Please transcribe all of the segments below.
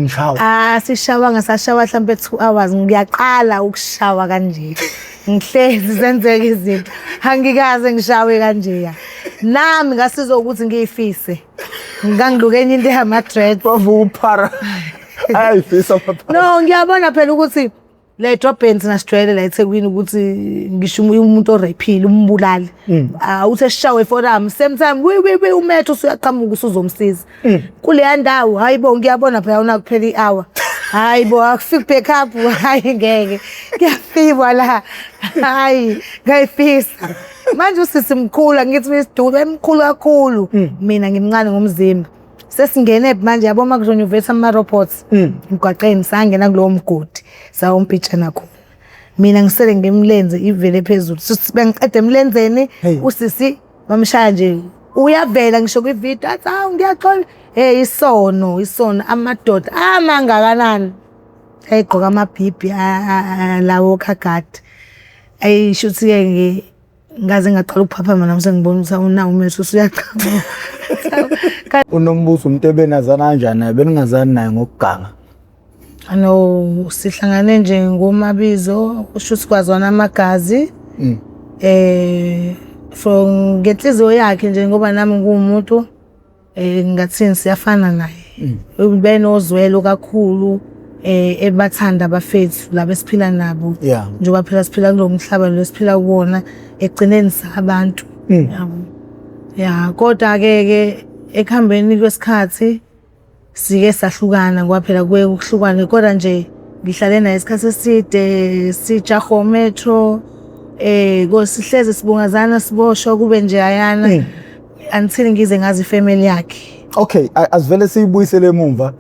Ngishawa. Ah, sishawanga, sashawa mhlampe 2 hours. Ngiyaqala ukushawa kanje. Ngihlezi zenzeka izinto. Angikaze ngishawe kanje ya. Nami ngasizwa ukuthi ngiyifise. Ngangiluke enye into yama dreads. Bavuka uphara. Ayayifisa amaphara. No, ngiyabona phela ukuthi le edrobheni thina sijwayele la eThekwini ukuthi ngisho umuntu orephile umbulali. Awuthi eshawe forum same time wi wi wi umetho usuyaqhamuka usuzomsiza. Kuleya ndawo, hayi bo, ngiyabona phela unakuphela i-hour. Hayi bo, akufiki backup, hayi ngeke. Kuyafikwa la. Hayi, ngayifisa. Manje usisi mkhulu, angithi uyisiduku, emkhulu kakhulu. Mina ngimncane ngomzimba. Sesingene manje, yabo, uma kuzonyuvesa ama-robots emgwaqeni, sangena kulowo mgodi, sawompitshana khona. Mina ngisele ngemlenze ivele phezulu. Sisi bengiqeda emlenzeni, Hey. usisi bamshaya nje, uyavela ngisho kwividiyo athi, "Hawu, ngiyaxola." Hey, isono, isono, amadoda amangakanani ayigqoka amabhibhi lawo khagadi. Ayisho ukuthi-ke ngaze ngaqala ukuphaphama nami, sengibona ukuthi awunawo umethu usuyaqhamuka. Unombuso umuntu ebenazana kanjani naye, beningazani naye ngokuganga? No, sihlangane nje ngomabizo, kusho ukuthi kwazwana amagazi. For ngenhliziyo yakhe nje, ngoba nami nguwumuntu, ngingathini, siyafana naye. Ubenozwelo kakhulu, ebathanda abafethu laba esiphila nabo. Njengoba phela siphila kulo mhlaba lo esiphila kuwona, ekugcineni sabantu. Yabo. Ya, kodwa ke ke ekuhambeni kwesikhathi sike sahlukana, ngoba phela kuye kuhlukane, kodwa nje ngihlale naye isikhathi eside, sijaho metro, sihleze sibungazana, siboshwa kube nje ayana until ngize ngazi ifamily yakhe. Okay, asivele siyibuyisele emumva.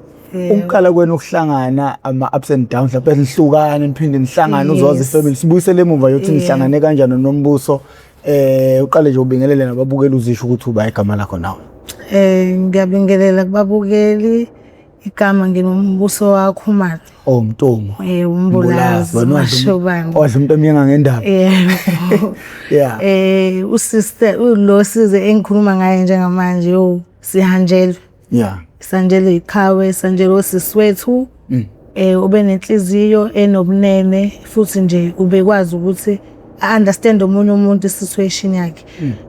Ukuqala kwenu ukuhlangana, ama ups and downs, lapho nihlukane niphinde nihlangane, uzowazi ifamily. Sibuyisele emumva yokuthi nihlangane kanjani nombuso. Uqale nje ubingelele nababukeli, uzisho ukuthi uba igama lakho nawe. Ngiyabingelela kubabukeli. Igama nginombuso waKhumalo. Oh, Mntungu. Umbulazi. Wena Mashobane. wadla umuntu omyenga ngendaba. Yebo. Usister lo size engikhuluma ngaye njengamanje, yo, sihanjelwe. Sanjelwe iqhawe, sanjelwe osisi wethu. Ube nenhliziyo enobunene, futhi nje ubekwazi ukuthi understand omunye umuntu, situation yakhe.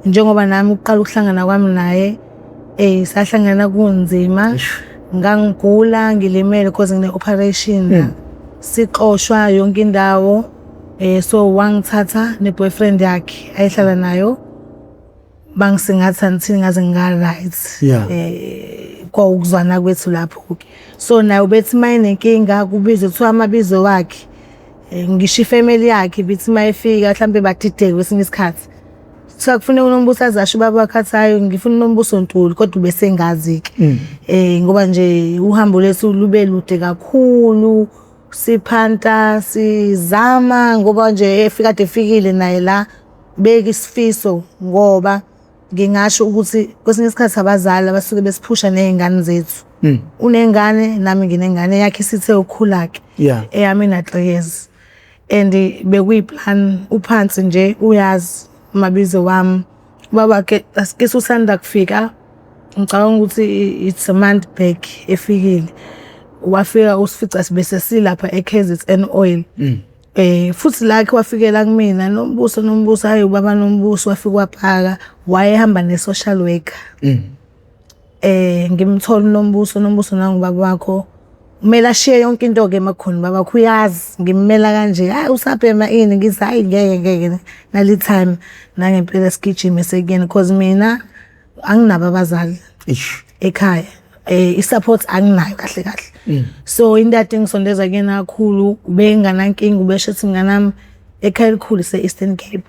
Njengoba nami uqala ukuhlangana kwami naye, sahlangana kunzima. Ngangigula, ngilimele because ngine operation. Sixoshwa yonke indawo. So wangithatha ne boyfriend yakhe ayihlala nayo. Bangisingatha ngithini ngaze nga right. Kwawukuzwana kwethu lapho ke. So naye ubethi mayinenkinga kubizwe kuthiwa amabizo wakhe. Ngisho ifamily yakhe bithi mayifika mhlambe badideke kwesinye isikhathi. Kuthiwa kufuneka uNombuso azasho ubaba wakhe, athi, "Hayi, ngifuna uNombuso Ntuli," kodwa ubesengazi ke. Ngoba nje uhambo lethu lube lude kakhulu, siphanta sizama, ngoba nje efika kade efikile naye la beka isifiso, ngoba ngingasho ukuthi kwesinye isikhathi abazali abasuke besiphusha ney'ngane zethu. Unengane, nami nginengane yakhe isithe ukukhula-ke. Eyami ina 3 years. And bekuyiplan uphansi nje, uyazi amabizo wami. Ubaba ke asikise usanda kufika, ngicabanga ukuthi it's a month back efikile. Wafika usifica sibe sesilapha eKZN Oil. Futhi lakhe wafikela kumina, "Nombuso, Nombuso." Hayi, ubaba Nombuso wafika wapaka, wayehamba ne social worker. Ngimthola uNombuso, "Nombuso, nangu ubaba wakho." Kumele ashiye yonke into ke makhona ubaba wakho, uyazi ngimmela kanje. "Hayi, usabhema ini?" Ngithi, "Hayi, ngeke, ngeke nali time." Nangempela sigijime sekuyena, because mina anginabo abazali ekhaya. I-support anginayo kahle kahle. So into ade ngisondeza kuyena kakhulu, benginganankinga, ubesho ethi, "Mnganami, ekhaya elikhulu se-Eastern Cape."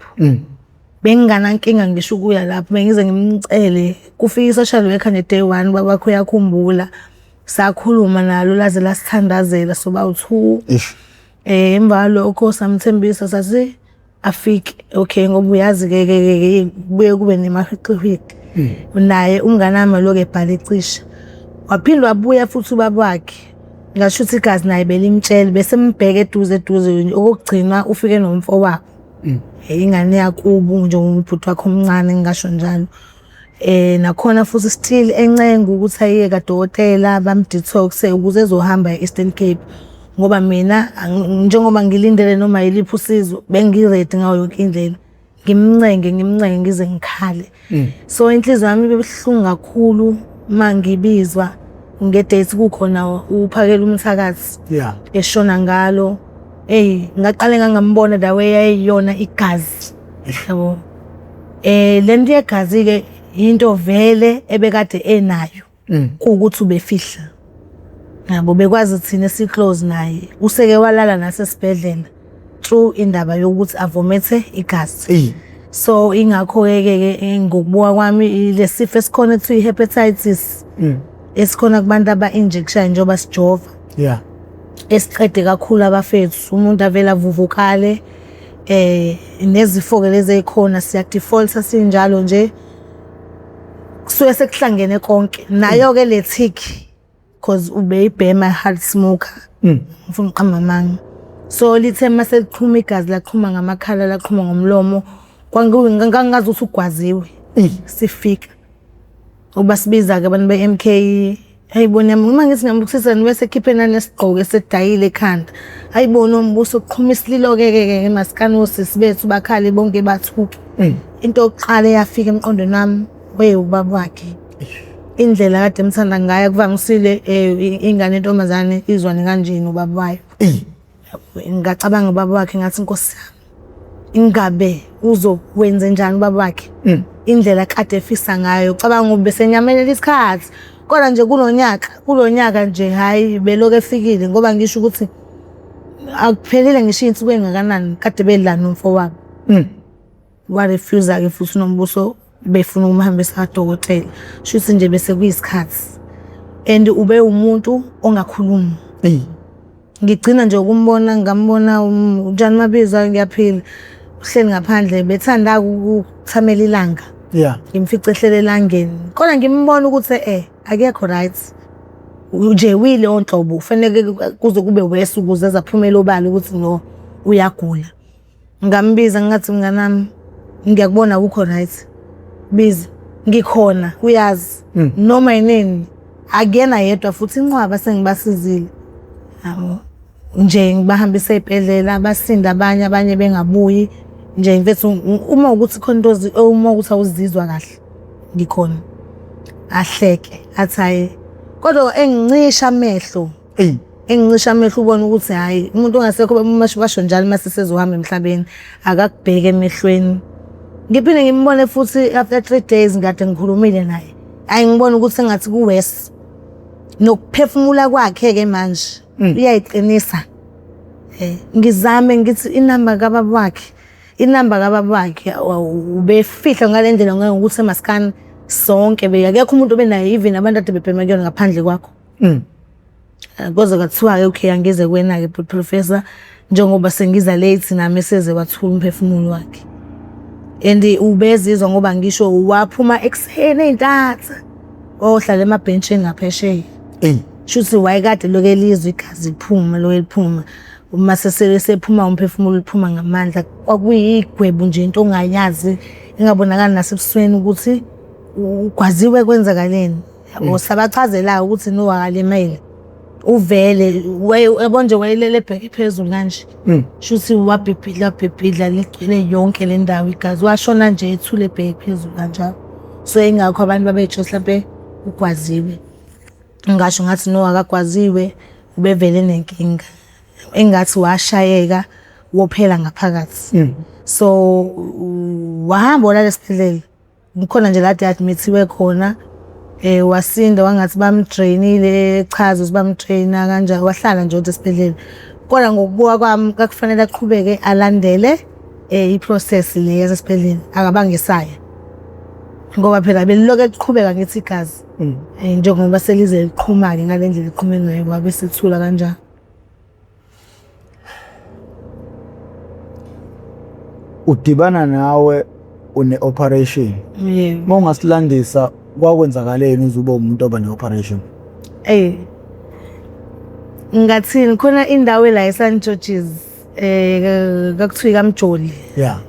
Benginganankinga ngisho ukuya lapho, bengize ngimcele kufika i-social worker nje day one, ubaba wakho uyakhumbula. Sakhuluma nalo laze lasithandazela soba u-two. Emva kwalokho samthembisa, sathi afike, okay, ngoba uyazi ke ke kubuye kube nemahwiqihwiqi. Naye umngane wami lokho ebhala ecisha. Waphinde wabuya futhi ubaba wakhe. Ngasho ukuthi igazi naye belimtshela, bese mbheke eduze eduze, okugcina ufike nomfowabo. Ingane yakubo nje, ubhuti wakhe omncane, ngingasho njalo. Nakhona futhi still encenga ukuthi aye kadokotela bam-detox-e ukuze ezohamba e-Eastern Cape. Ngoba mina njengoba ngilindele noma yiliphi usizo bengi-ready ngayo yonke indlela. Ngimncenge ngimncenge ngize ngikhale. So inhliziyo yami ibe buhlungu kakhulu uma ngibizwa nge-date kukhona uphakela umthakathi eshona ngalo. Eyi ngaqale ngangambona the way yayiyona igazi. Yabo. Le nto yegazi-ke into vele ebekade enayo kuwukuthi ubefihla. Yabo bekwazi thina esi-close naye. Useke walala nasesibhedlela through indaba yokuthi avomethe igazi. So ingakho-ke ke ke ngokubuka kwami lesifo esikhona ekuthiwa i-hepatitis esikhona kubantu aba-injection njengoba sijova. Esiqede kakhulu abafethu umuntu avele avuvukale nezifo-ke lezi ey'khona siya-default-a sinjalo nje. Kusuke sekuhlangene konke. Nayo-ke le tick cause ubeyibhema hard smoker. Ngifuna ukuqamba amanga. So lithe mase liqhuma igazi laqhuma ngamakhala laqhuma ngomlomo ngangazi ukuthi ugwaziwe. Sifika. Ubasibiza-ke abantu be-M_K, hayi bona uma ngithi ngiyambukisisa bese ekhiphe nanesigqoko esedayile ekhanda. Hayi bona uMbuso kuqhuma isililo-ke ke ke masikani osisi bethu bakhale bonke bathuke. Into yokuqala eyafika emqondweni wami ubaba wakhe. Indlela akade emthanda ngayo kuvamisile ingane yentombazane izwane kanje nobaba wayo. Ngacabanga ubaba wakhe ngathi Nkosi yami ingabe uzokwenze njani ubaba wakhe. Indlela kade efisa ngayo cabanga ngoba besenyamelela isikhathi. Kodwa nje kulo nyaka nje hhayi belokhu efikile ngoba ngisho ukuthi akuphelile ngisho iy'nsuku ey'ngakanani kade bela nomfowabo. Wa-refuse-a-ke futhi uNombuso befuna ukumhambisa kadokotela. Shuthi nje bese kuyisikhathi and ube umuntu ongakhulumi. Ngigcina nje ukumbona ngambona unjani Mabiza ngiyaphila. Uhleli ngaphandle bethanda ukuthamela ilanga. Ngimfice ehleli elangeni. Kodwa ngimbona ukuthi akekho right. Nje uyileyo nhlobo kufanele kuze kube worse ukuze aze aphumele obala ukuthi no uyagula. Ngambiza ngathi mnganami ngiyakubona awukho right. Biza ngikhona uyazi noma yinini akuyena yedwa futhi inqwaba sengibasizile. Yabo nje ngibahambise ey'bhedlela basinda abanye abanye bengabuyi. Nje mfethu uma ukuthi khona into uma ukuthi awuzizwa kahle ngikhona. Ahleke athi hhayi kodwa engincisha amehlo. Engincisha amehlo ubone ukuthi hhayi umuntu ongasekho basho njalo mase sezohamba emhlabeni akakubheki emehlweni. Ngiphinde ngimbone futhi after 3 days ngikade ngikhulumile naye. Hhayi ngibone ukuthi engathi ku-worse. Nokuphefumula kwakhe-ke manje uyayiqinisa. Ngizame ngithi inamba kababa wakhe, inamba kababa wakhe ubefihla ngale ndlela ngangokuthi masikani sonke akekho umuntu obenayo even abantu ade bebhema kuyona ngaphandle kwakho. Koze kwathiwa-ke okay angize kuwena-ke professor njengoba sengiza late nami seze wathula umphefumulo wakhe. And ubezizwa ngoba ngisho waphuma ekuseni ey'ntatha wayohlala emabhentshini ngaphesheya. Shuthi wayekade lokhu elizwa igazi liphuma lokhu liphuma. Uma sephuma umphefumulo liphuma ngamandla kwakuyigwebu nje into ongayazi engabonakali nasebusweni ukuthi ugwaziwe kwenzakaleni. Yabo sabachazela ukuthi no akalimele. Uvele yabo nje wayelele ebheke phezulu kanje. Shuthi wabhibhidla wabhibhidla ligcwele yonke le ndawo igazi. Washona nje ethule ebheke phezulu kanjalo. So ingakho abantu babetsho hlampe ugwaziwe. Ngasho ngathi no akagwaziwe ubevele enenkinga. Engathi washayeka wophela ngaphakathi. So wahamba walala esibhedlela. Kukhona nje la ade admit-iwe khona wasinda wangathi bam-drain-ile echaza ukuthi bam-drain-a kanjani wahlala nje esibhedlela. Kodwa ngokubuka kwami kwakufanele aqhubeke alandele i-process le yasesibhedlela akabange esaya. Ngoba phela belilokhu liqhubeka ngithi igazi njengoba selize liqhuma-ke ngale ndlela eliqhume ngayo wabe sethula kanjalo. Udibana nawe une-operation. Yebo. Uma ungasilandisa kwakwenzakaleni uze ube umuntu oba ne-operation? Eyi, ngingathini khona indawo la e-St George's kakuthiwa ikaMjoli.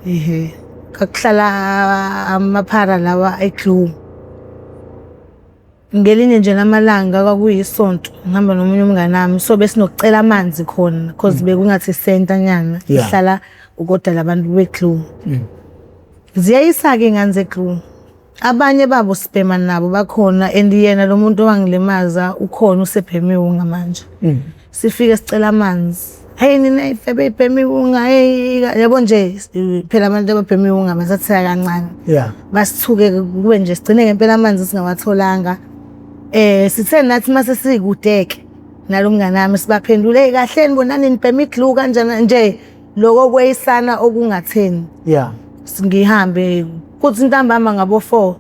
Ehhe. Kwakuhlala amaphara lawa e-glue. Ngelinye nje lamalanga kwakuyisonto ngihamba nomunye umngane wami so besinokucela amanzi khona cause bekungathi isenta nyana ihlala ukodwa labantu be-glue. Ziyayisa-ke iy'ngane ze-glue. Abanye babo sibhema nabo bakhona and yena lo muntu owangilimaza ukhona usebhemiwe ngamanje. Sifike sicela amanzi. Hey nina ifebe ibhema iwunga hey yabo nje phela abantu ababhema iwunga basatheka kancane. Basithuke kube nje sigcine ngempela amanzi singawatholanga. Sithe nathi mase sikude-ke nalo mngani wami sibaphendule hey kahleni bonani nibhema i-glue kanjani nje loko kweyisana okungatheni. Ngihambe kuthi ntambama ngabo 4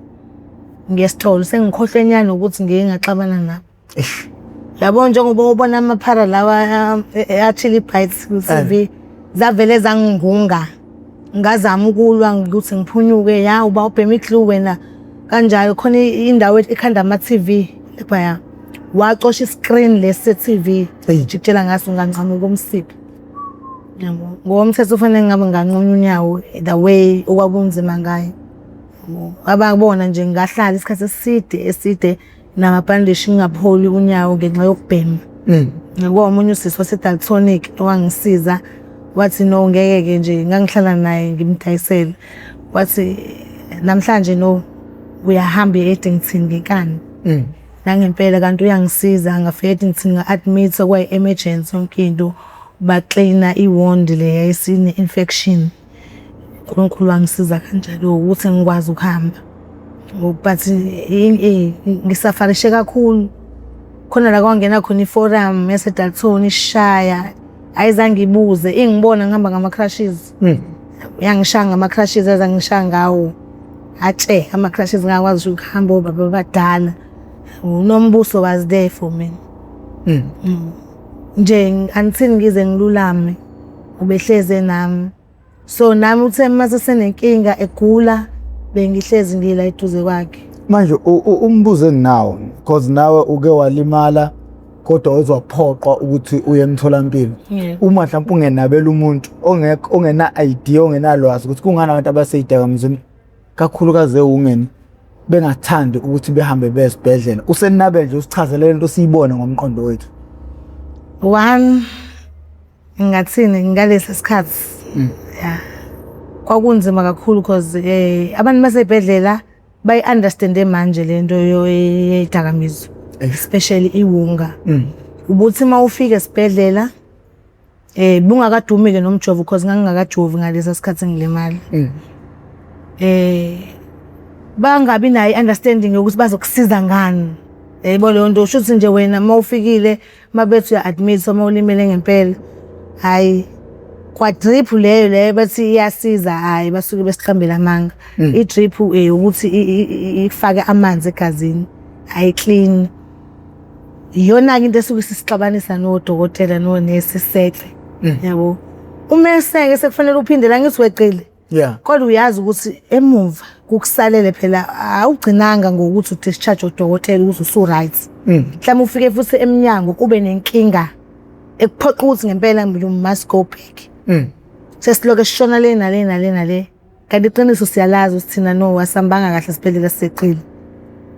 ngiye esitolo sengikhohlwe nyana ukuthi ngike ngaxabana nabo. Eish. Yabo njengoba ubona amaphara lawa a-Chili Bites ku-TV zavele zangingunga. Ngazama ukulwa ukuthi ngiphunyuke ya uba ubhema i-glue wena kanjalo khona indawo ekhanda ama-TV laphaya. Wacosha i-screen lesi se-TV. Eyi. Ngikutshela ngaso nganqamuka umsipha. Yabo ngokomthetho kufanele ngabe nganqunywa unyawo the way okwakunzima ngayo. Ababona nje ngahlala isikhathi eside eside namabhandishi ngingapholi unyawo ngenxa yokubhema. Ngomunye usisi wase-Daltonic owangisiza wathi no ngeke-ke nje ngangihlala naye ngimdayisela. Wathi namhlanje no uyahamba uye e-Addington ngenkani. Nangempela kanti uyangisiza ngafika e-Addington nga-admit-wa kwayi-emergency yonke into. Baklina i-wound le yayisine-infection. uNkulunkulu wangisiza kanjalo ukuthi ngikwazi ukuhamba. But ngisafarishe kakhulu. Khona la kwangena khona i-forum yase-Dalton ishaya ayizange ibuze ingibona ngihamba ngama-crutches. Yangishaya ngama-crutches azangishaya ngawo. Atshe ama-crutches ngakwazi ukuhamba obaba abadala. UNombuso was there for me. Nje until ngize ngilulame ubehlezi enami. So nami uthe mase senenkinga egula bengihlezi ngila eduze kwakhe. Manje umbuzo enginawo because nawe uke walimala kodwa wezwaphoqwa ukuthi uye emtholampilo. Uma mhlawumbe ungenabela umuntu ongekho ongena idea ongenalwazi ukuthi kungani abantu abaseyidakamizweni kakhulukazi ewungeni bengathandi ukuthi behambe bezibhedlela. Usenabe nje usichazele lento siyibone ngomqondo wethu. One ngingathini ngalesi sikhathi ya kwakunzima kakhulu because abantu basebhedlela bayi-understande manje lento yedakamizwa especially iwunga. Ubuthi uma ufika esibhedlela bungakadumi-ke nomjovo because ngangingakajovi ngalesa sikhathi ngilimala. Bangabi nayo i-understanding yokuthi bazokusiza ngani. Yayibona leyo nto shuthi nje wena uma ufikile uma bethi uya-admit-wa uma ulimele ngempela, hhayi kwa-drip leyo leyo bathi iyasiza hhayi basuke besiqambela amanga. I-drip ukuthi ifake amanzi egazini ayiklini. Iyona-ke into esuke isisixabanisa nodokotela nonesi sexe yabo. Uma eseke sekufanele uphinde la ngithi weqile. Kodwa uyazi ukuthi emuva kukusalele phela awugcinanga ngokuthi u-discharge udokotela ukuthi usu-right. Mhlawumbe ufike futhi emnyango ube nenkinga ekuphoqa ukuthi ngempela you must go back. Sesiloke sishona le nale nale nale. Kanti iqiniso siyalazi ukuthi thina no asihambanga kahle esibhedlela siseqile.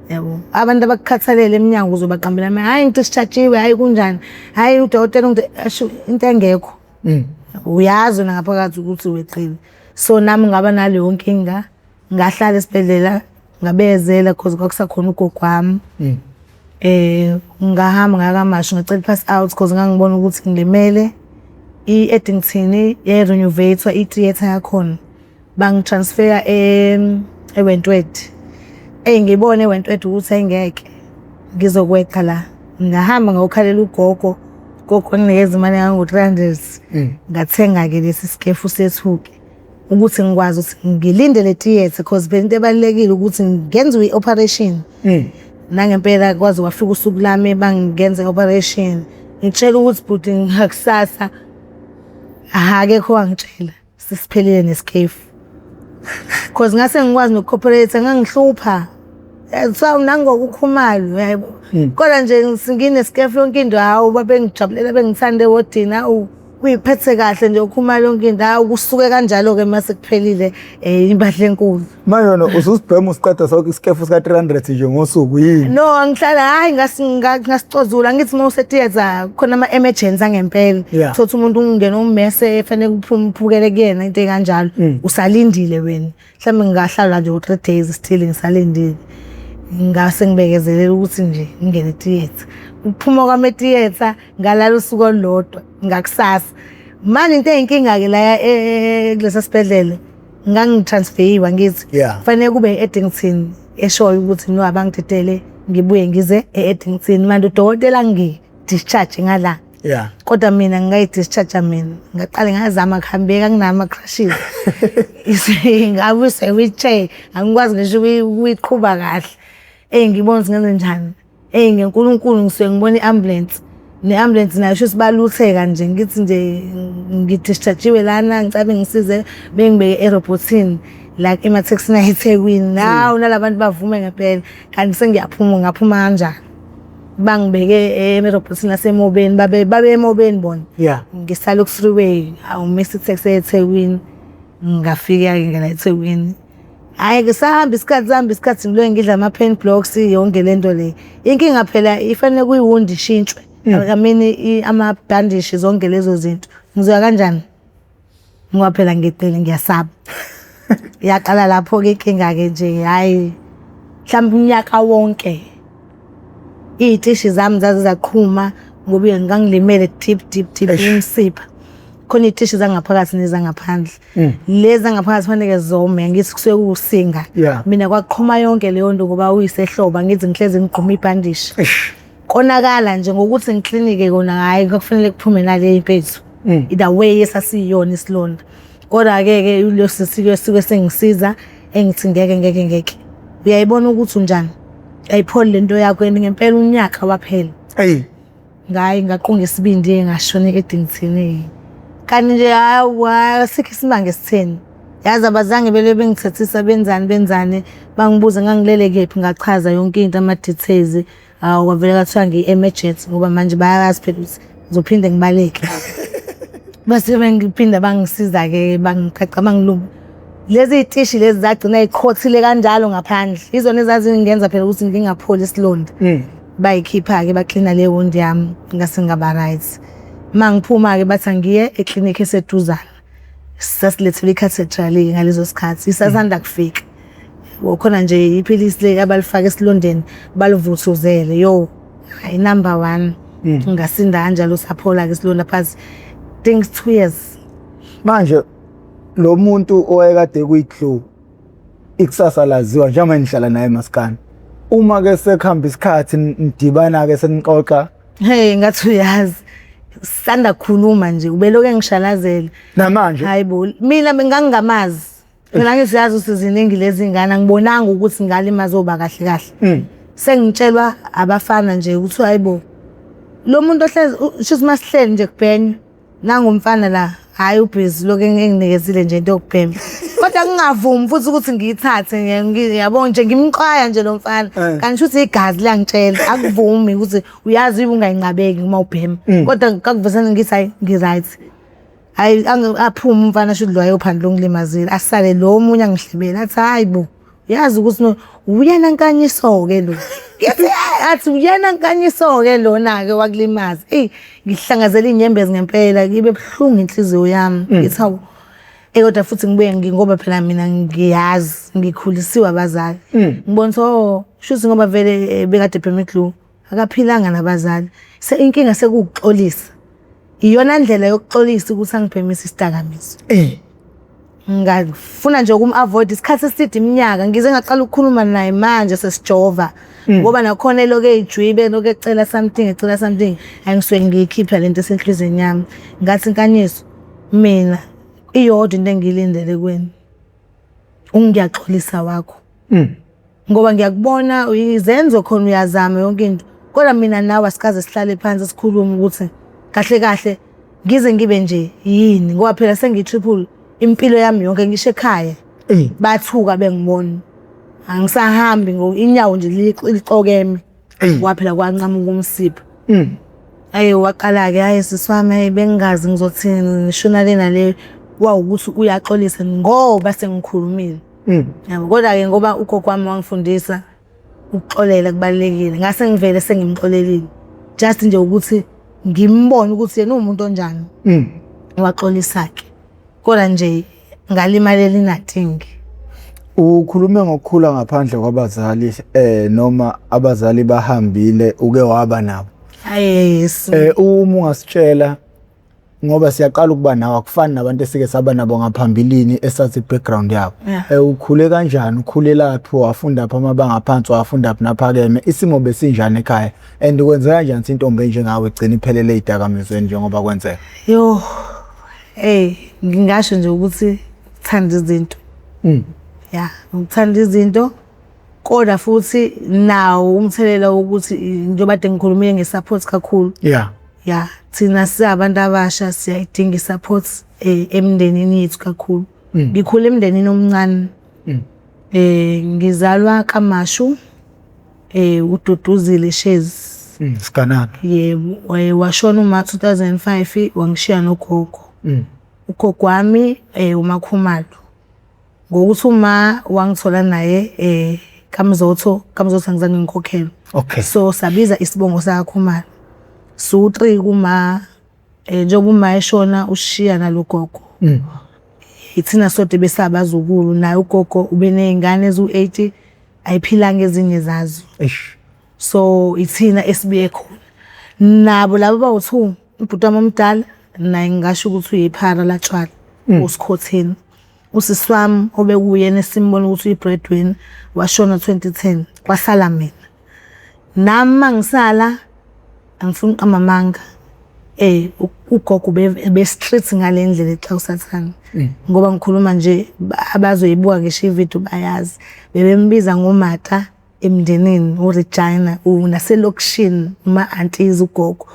Yabo. Abantu abakukhathalele emnyango uzobaqambela amanga, hhayi ngi-discharge-iwe, hhayi kunjani, hhayi udokotela asho into engekho. Uyazi wena ngaphakathi ukuthi weqile. So nami ngaba naleyo nkinga ngahlala esibhedlela ngabezela cause kwakusakhona ugogo wami. Ngahamba ngaya KwaMashu ngacela i-pass out cause ngangibona ukuthi ngilimele. I-Addington yayi-renovate-wa i-theatre yakhona. Bangi-transfer-a eWentworth. Eyi ngibone eWentworth ukuthi hhayi ngeke ngizokweqa la. Ngahamba ngayokhalela ugogo, ugogo wanginikeza imali engango-300. Ngathenga-ke lesi sikefu sethu-ke ukuthi ngikwazi ukuthi ngilinde le theatre cause phela into ebalulekile ukuthi ngenziwe i-operation. Nangempela kwaze kwafika usuku lami bangenza i-operation. Ngitshela ukuthi bhuti ngakusasa akekho owangitshela sesiphelile nesikefu. Cause ngase ngikwazi noku-cooperate ngangihlupha. Kuthiwa nangokukhumalo yabo. Kodwa nje nginesikefu yonke into hawu babengijabulela bengithanda ewodini hawu. Uyiphethe kahle nje ukhuluma yonke into. Hawu kusuke kanjalo ke mase kuphelile impahla enkulu. Manje wena ususibhema usiqeda sonke isikefu sika 300 nje ngosuku yini? No, angihlala hayi ngasicozula ngithi uma use-theatre khona ama-emergency angempela. Yeah. Thothi umuntu ungena ummese fanele uphume uphukele kuyena into ekanjalo. Usalindile wena. Mhlawumbe ngingahlala nje u-3 days still ngisalindile. Ngase ngibekezelela ukuthi nje ngingene e-theatre. Ukuphuma kwami e-theatre ngalala usuku olulodwa ngakusasa. Manje into eyinkinga-ke la kulesa sibhedlela ngangitransferiwe angithi. Yeah. Kufanele kube e-Addington eshoyo ukuthi no abangidedele ngibuye ngize e-Addington. Manje udokotela angi-discharge ngala. Yeah. Kodwa mina ngingayi-discharge mina. Ngaqale ngazama kuhambeka nginama-crutches. Ngabuyiswa i-wheelchair, angikwazi ngisho ukuyiqhuba kahle. Eyi ngibona ukuthi ngenze njani. Eyi ngenkulunkulu ngisuke ngibona i-ambulance. Ne-ambulance nayo shuthi balutheka nje ngithi nje ngidischarge-iwe lana ngicela bengisize bengibeke erobhothini la emathekisini aseThekwini. Hawu nalabantu bavume ngempela kanti sengiyaphuma ngaphuma kanjani. Bangibeke emerobhothini asemobeni babe emobeni bona. Yeah. Ngisale ku-freeway awumisa iteksi eThekwini. Ngafika-ke ngena eThekwini. Hhayi-ke sahamba isikhathi sahamba isikhathi ngiloke ngidla ama-pain blocks yonke le nto le. Inkinga phela ifanele kuyiwundi ishintshwe. I mean amabhandishi zonke lezo zinto. Ngizoya kanjani? Ngoba phela ngiqile ngiyasaba. Yaqala lapho-ke inkinga-ke nje hhayi mhlawumbe unyaka wonke iy'tishi zami zaze zaqhuma ngoba ngangilimele deep deep deep umsipha. Khona iy'tishi zangaphakathi nezangaphandle. Lezi zangaphakathi kufanele zome ngithi kusuke kuwusinga. Yeah. Mina kwaqhuma yonke leyo nto ngoba uyisehlobo angithi ngihlezi ngigquma ibhandishi. Eish. Konakala nje ngokuthi ngiklinike kona hhayi kwakufanele kuphume nale impethu. The way esasiyiyona isilonda. Kodwa-ke ke leso sike suke sengisiza engithi ngeke ngeke ngeke. Uyayibona ukuthi unjani? Ayipholi lento yakho and ngempela unyaka waphela. Eyi. Ngayi ngaqunga isibindi ngashona e-Addington. Kanti nje hawu asikho isimanga esitheni. Yazi abazange bele bengithethisa benzani benzani bangibuza ngangilele kephi ngachaza yonke into ama-details. Hawu kwavele kwathiwa ngiyi-emergency ngoba manje bayazi phela ukuthi ngizophinde ngibaleke. Base bengiphinda bangisiza-ke bangiqaqa bangilunga. Lezi y'tishi lezi zagcina y'khothile kanjalo ngaphandle. Izona ezazingenza phela ukuthi ngingapholi isilonda. Bayikhipha-ke baklina le wound yami ngase ngaba right. Uma ngiphuma-ke bathi angiye eklinikhi eseduzane. Sasilethelwe i-cathedral-ke ngaleso sikhathi isasanda kufika. Khona nje iphilisi le abalifaka esilondeni balivuthuzele yo hayi number 1. Ngasinda kanjalo saphola-ke isilonda but think 2 years. Manje lo muntu owayekade kuyi-glue ikusasa laziwa njengoba nihlala naye maskani. Uma ke sekuhamba isikhathi nidibana ke senixoxa. Hey ngathi uyazi sisanda kukhuluma nje ubeloke engishalazela. Namanje? Hayibo mina ngangingamazi. Phela ngiziyazi ukuthi ziningi lezi ngane angibonanga ukuthi ngalimaza oba kahle kahle. Sengitshelwa abafana nje ukuthi hayibo lo muntu ohlezi shuthi masihleli nje kubhenywa nangumfana la hayi ubhizi lokho enginikezile nje into yokubhema. Kodwa ngingavumi futhi ukuthi ngiyithathe yabo nje ngimxwaya nje lo mfana. Kanti shuthi igazi liyangitshela akuvumi ukuthi uyazi ungayinqabeki uma ubhema. Kodwa ngakuvesana ngithi hayi ngi-right. Hayi aphume umfana shuthi lo ayophandla ongilimazile asale lo omunye angihlebele athi hayi bo yazi ukuthi no uyena Nkanyiso-ke lo. Ngithi athi uyena Nkanyiso-ke lona-ke wakulimaza. Eyi ngihlangazela iy'nyembezi ngempela ibe buhlungu inhliziyo yami. Ngithi hawu kodwa futhi ngibuye ngoba phela mina ngiyazi ngikhulisiwe abazali. Ngibona ukuthi oh shuthi ngoba vele bekade ebhema i-glue akaphilanga nabazali. Inkinga sekuwukuxolisa. Iyona ndlela yokuxolisa ukuthi angibhemise isidakamizwa. Ngafuna nje ukum-avoid isikhathi eside iminyaka ngize ngaqala ukukhuluma naye manje sesijova. Ngoba nakhona elokhu eyijwibe elokhu ecela something ecela something angisuke ngiyikhipha lento esenhlizweni yami. Ngathi Nkanyiso mina iyodwa into engiyilindele kuwena. Ungiyaxolisa wakho. Ngoba ngiyakubona izenzo khona uyazama yonke into. Kodwa mina nawe asikaze sihlale phansi sikhulume ukuthi kahle kahle ngize ngibe nje yini ngoba phela sengiyi-triple impilo yami yonke ngisho ekhaya. Bathuka bengibona. Angisahambi ngo inyawo nje licokeme. Kwaphela kwanqamuka umsipha. Ayi waqala-ke, hhayi sisi wami hhayi bengingazi ngizothini ngishona le nale. Kwawukuthi uyaxolisa ngoba sengikhulumile. Yabo, kodwa-ke ngoba ugogo wami wangifundisa ukuxolela kubalulekile, ngase ngivele sengimxolelile. Just nje ukuthi ngimbone ukuthi yena uwumuntu onjani. Waxolisa-ke. Kodwa nje ngalimalela inatingi. Ukhulume ngokukhula ngaphandle kwabazali noma abazali bahambile uke waba nabo. Yes. Uma ungasitshela ngoba siyaqala ukuba nawe akufani nabantu esike saba nabo ngaphambilini esathi background yabo. Ukhule kanjani, ukhulelaphi, wafunda phi amabanga aphansi, wafunda phi naphakeme, isimo besinjani ekhaya and kwenzeka kanjani ukuthi intombi enjengawe igcine iphelele ey'dakamizweni njengoba kwenzeka? Yo, hey, ngingasho nje ukuthi ukuthanda izinto. Ya, ukuthanda izinto kodwa futhi nawo umthelela wokuthi njengoba kade ngikhulumile nge-support kakhulu. Ya, thina singabantu abasha siyayidinga i-support emndenini yethu kakhulu. Ngikhule emndenini omncane. Ngizalwa KaMashu, uDuduzile Shezi. Siganana. Yebo, washona uma 2005 wangishiya nogogo. Ugogo wami uMakhumalo. Ngokuthi uma wangithola naye kaMzotho, kaMzotho angizange ngikhokhelwe. Okay. So sabiza isibongo sakaKhumalo. Siwu-three kuma njengoba uma eshona ushiya nalo gogo. Ithina sodwa besabazukulu naye ugogo ubeney'ngane eziwu-eight ayiphilanga ezinye zazo. Eish. So ithina esibuye khona. Nabo laba bawu-two, ubhuti wami omdala naye ngingasho ukuthi uyiphara latshwala uSikhotheni. Usisi wami obekuyena esimbona ukuthi uyi-breadwinner washona 2010 kwasala mina. Nami uma ngisala angifuni ukuqamba amanga ugogo ube-strict ngale ndlela exa usathane. Ngoba ngikhuluma nje abazoyibuka ngisho ividiyo bayazi. Bebembiza ngomata emndenini uRegina naselokishini uma-aunties ugogo.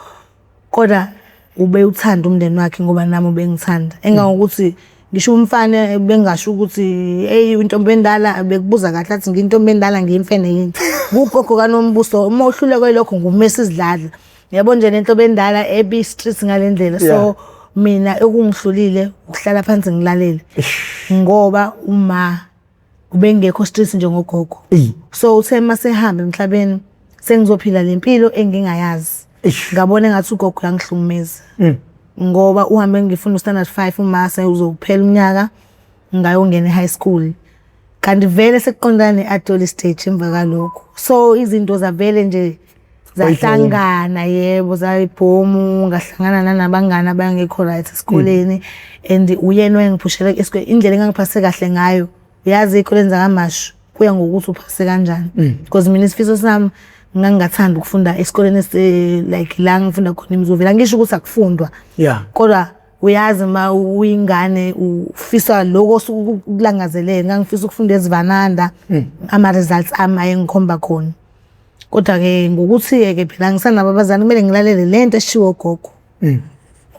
Kodwa ubewuthanda umndeni wakhe ngoba nami ubengithanda. Engangokuthi ngisho umfana bengasho ukuthi eyi intombi endala bekubuza kahle athi ngiyintombi endala ngiyimfene yini. Kugogo kaNombuso uma uhluleka yilokho ngumesa izidladla. Yabo nje lenhlobo endala ebi-street ngale ndlela. So mina okungihlulile ukuhlala phansi ngilalele. Ngoba uma ubengekho street njengogogo. So uthe masehamba emhlabeni sengizophila lempilo engingayazi. Ngabona engathi ugogo uyangihlukumeza. Ngoba uhambe ngifunda u-standard 5 uma sewuzophela unyaka ngayongena e-high school. Kanti vele sekuqondana ne-adult stage emva kalokho. So izinto zavele nje zahlangana yebo zayibhomu ngahlangana nanabangani abangekho right esikoleni and uyena owayengiphushela esikoleni indlela engangiphase kahle ngayo uyazi ey'koleni zakaMashu kuya ngokuthi uphase kanjani because mina isifiso sami ngangingathanda ukufunda esikoleni like la ngifunda khona eMzuvela angisho ukuthi akufundwa kodwa uyazi ma uyingane ufisa lokho osuke ukulangazelele ngangifisa ukufunda ezivananda ama-results ami ayengikhomba khona. Kodwa-ke ngokuthi-ke phela ngisanabo abazali kumele ngilalele le nto eshiwo ugogo.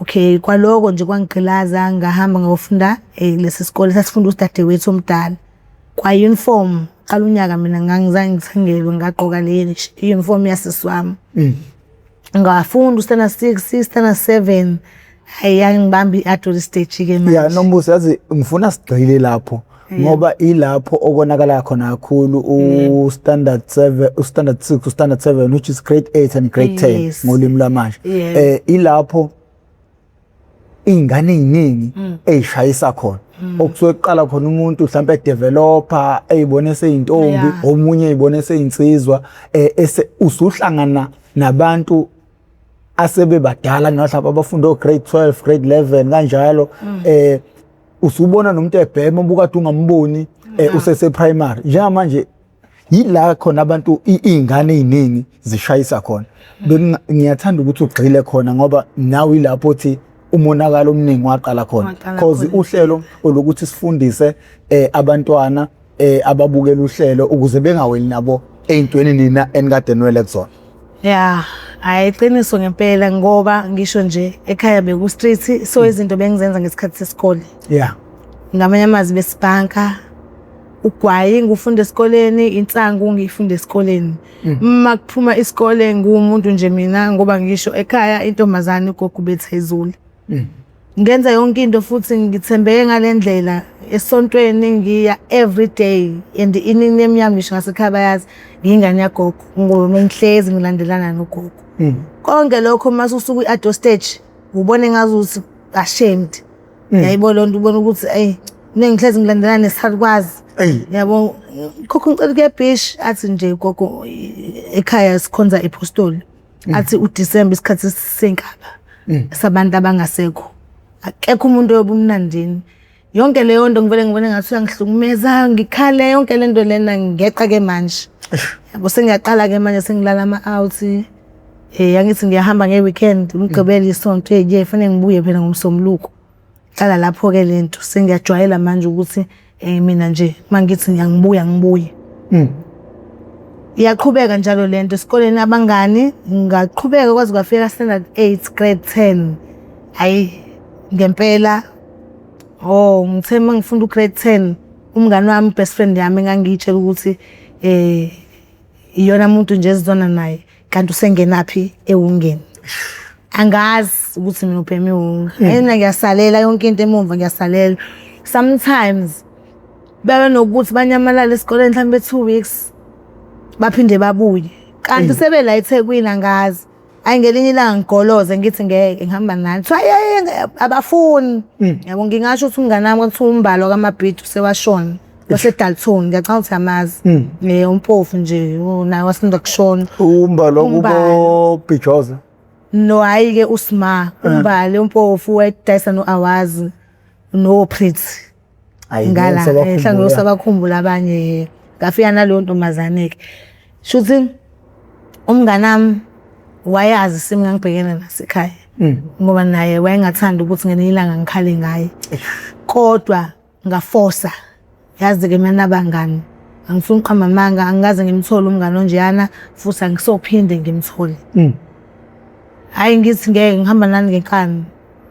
Okay, kwaloko nje kwangigqilaza ngahamba ngayofunda lesi sikole sasifunda udadewethu omdala. Kwa-uniform, qala unyaka mina ngangizange ngithengelwe ngagqoka le uniform yasisi wami. Ngafunda u-standard 6, standard 7, hhayi yangibamba i-adult stage-ke manje. Ya Nombuso yazi ngifuna sigxile lapho ngoba ilapho okonakala khona kakhulu u standard 7 u standard 6 u standard 7 which is grade 8 and grade 10 ngolimi lwamanje. Ilapho iy'ngane ey'ningi ey'shayisa khona. Okusuke kuqala khona umuntu mhlampe edeveloper eyibona eseyintombi omunye eyibona eseyinsizwa ese usuhlangana nabantu asebebadala mhlawumbe abafunda o-grade 12 grade 11 kanjalo usubona nomuntu ebhema ubukade ungamboni usese primary njengamanje yila khona abantu iy'ngane ey'ningi zishayisa khona. Ngiyathanda ukuthi ugxile khona ngoba nawe ilapho uthi umonakalo omningi waqala khona cause uhlelo olokuthi sifundise abantwana ababukela uhlelo ukuze bengaweli nabo ey'ntweni nina enikade niwele kuzona. Ya, hhayi iqiniso ngempela ngoba ngisho nje ekhaya beku-street so izinto bengizenza ngesikhathi sesikole. Yeah. Ngamanye amazwi besibhanka. Ugwayi ngufunda esikoleni, insangu ngiyifunda esikoleni. Uma kuphuma isikole ngiwumuntu nje mina ngoba ngisho ekhaya intombazane ugogo ubethe izulu. Ngenza yonke into futhi ngithembeke ngale ndlela esontweni ngiya every day and i-nickname yami ngisho ngasekhaya bayazi ngiyingane yagogo ngoba ngihlezi ngilandelana nogogo. Konke lokho uma usuke kwi-adult stage ubone ngazuthi ashamed. Yayibo loo nto ubona ukuthi eyi mina ngihlezi ngilandelana nesalukwazi. Yabo khokho ngicela ukuya ebhishi athi nje gogo ekhaya sikhonza ipostoli. Athi uDecember isikhathi senkaba sabantu abangasekho. Akekho umuntu oyoba umnandini. Yonke leyo nto ngivele ngibone ngathi uyangihlukumeza ngikhale yonke le nto lena ngeqa ke manje. Yabo sengiyaqala ke manje sengilala ama-out. Angithi ngiyahamba nge-weekend uMgqibelo isonto eyi kuye kufanele ngibuye phela ngoMsombuluko. Hlala lapho-ke le nto sengiyajwayela manje ukuthi mina nje uma ngithi ngiyangibuya ngibuye. Iyaqhubeka njalo le nto esikoleni abangani ngaqhubeka kwaze kwafika standard 8 grade 10. Hhayi ngempela oh ngithe uma ngifunda u-grade 10 umngani wami best friend yami engangiyitshela ukuthi iyona muntu nje esizwana naye kanti usengenaphi ewungeni. Angazi ukuthi mina ubhema iwunga. Mina ngiyasalela yonke into emumva ngiyasalela. Sometimes babe nokuthi banyamalale esikoleni mhlambe 2 weeks baphinde babuye. Kanti sebela eThekwini angazi. Hhayi ngelinye ilanga ngigoloze ngithi ngeke ngihamba nani. Kuthiwa hhayi abafuni. Yabo ngingasho ukuthi umngani wami kwakuthiwa uMbalwa kaMabhida usewashona. WaseDalton ngiyacabanga ukuthi uyamazi. Umpofu nje naye wasanda kushona. Umbalwa kubo Bhijoza. No hhayi-ke uSma, uMbali umpofu wayedayisa no-Awazi no-Pretty. Ngala mhlawumbe usabakhumbula abanye. Ngafika naleyo ntombazane-ke. Shuthi umnganami wayazi isimo engangibhekene naso ekhaya. Ngoba naye wayengathandi ukuthi ngelinye ilanga ngikhale ngaye. Kodwa ngafosa. Yazi-ke mina nabangani angifuni ukuqamba amanga angikaze ngimthole umngani onjeyana futhi angisophinde ngimthole. Hhayi ngithi ngeke ngihamba nani ngenkani.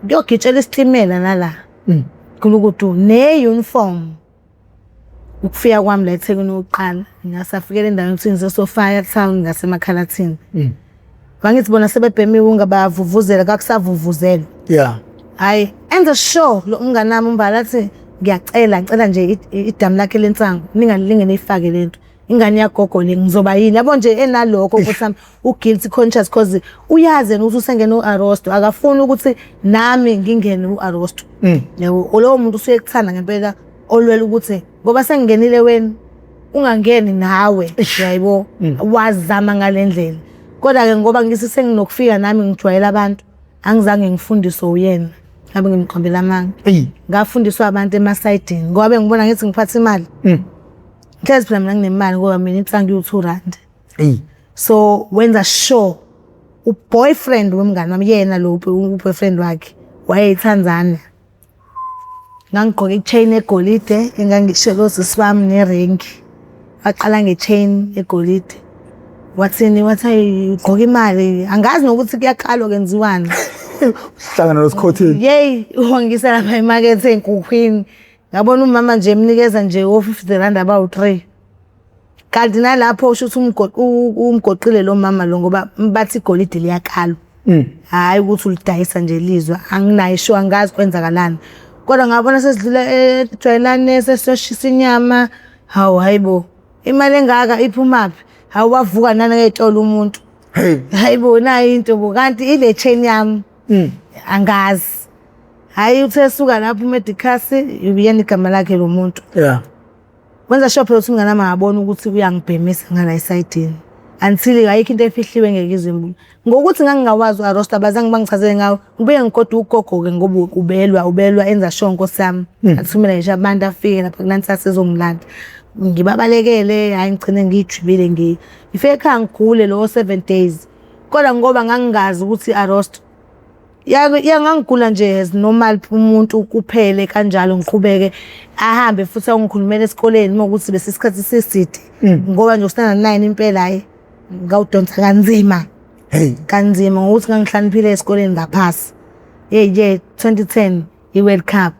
Kuyogitshela isitimela nala. Gulukudu ne-uniform. Ukufika kwami la eThekwini okokuqala ngasafikela endaweni ekuthiwa iseSofia Town ngaseMakhalathini. Bangithi bona sebebhema iwunga bayavuvuzela kakusavuvuzelwa. Yeah. Hhayi enza sure lo umngani wami uMbali athi ngiyacela ngicela nje idamu lakhe lensangu ningalinge niyifake lento. Ingane yagogo le ngizoba yini yabo nje enalokho ukuthi sami u-guilty conscious cause uyazi yena ukuthi usengene u-arosto akafuni ukuthi nami ngingene u-arosto. Yabo lowo muntu usuke ekuthanda ngempela olwela ukuthi ngoba sengingenile wena ungangeni nawe yayibo wazama ngale ndlela. Kodwa-ke ngoba ngithi senginokufika nami ngijwayele abantu angizange ngifundiswe uyena ngabe ngimqambela amanga. Ngafundiswa abantu emasayidini ngoba bengibona ngithi ngiphatha imali. Ngihlezi phela mina nginemali ngoba mina insangu iwu-2 rand. So wenza sure u-boyfriend womngani wami yena lo u-boyfriend wakhe wayeyithanzana. Ngangigqoke i-chain egolide engangishele osisi bami neringi. Waqala nge-chain egolide. Wathini wathi hayi ugqoka imali angazi nokuthi kuyakalwa kwenziwani. Uhlangana nosikhotheni. Yeyi wangisa lapha emakethe ey'nkukhwini. Ngabona umama nje emnikeza nje o-50 rand abawu-3. Kanti nalapho usho ukuthi umgoqile lo mama lo ngoba bathi igolide liyakalwa. Hhayi ukuthi ulidayisa nje lizwa anginayo sure angazi kwenzakalani. Kodwa ngabona sesidlula ejwayelane sesiyoshisa inyama. Hawu hhayi bo imali engaka iphumaphi? Hawu wavuka nanangey'tolo umuntu. Hayi bo nayi into bo kanti ile chain yami angazi. Hhayi uthe esuka lapho uMedicus uyena igama lakhe lo muntu. Yeah. Wenza sure phela ukuthi umngani wami angabona ukuthi uyangibhemisa ngala esayidini. Until ayikho into efihliwe engeke ize. Ngokuthi ngangingawazi u-arosto abazange bangichazele ngawo. Ngibuye ngigoduke ugogo-ke ngoba ubelwa ubelwa enza sure nkosi yami. Athumele ngisho abantu afike lapha kunansasa ezongilanda. Ngibabalekele hhayi ngigcine ngiyijwibile ngifike ekhaya ngigule lowo 7 days. Kodwa ngoba ngangingazi ukuthi i-arosto ya ngangigula nje as normal umuntu kuphele kanjalo ngiqhubeke ahambe futhi ayongikhulumela esikoleni uma kuwukuthi bese isikhathi siside ngoba nje u-standard 9 impela hhayi ngawudonsa kanzima. Hey. Kanzima ngokuthi ngangihlaniphile esikoleni ngaphasi. Yeyi ye 2010 i-World Cup.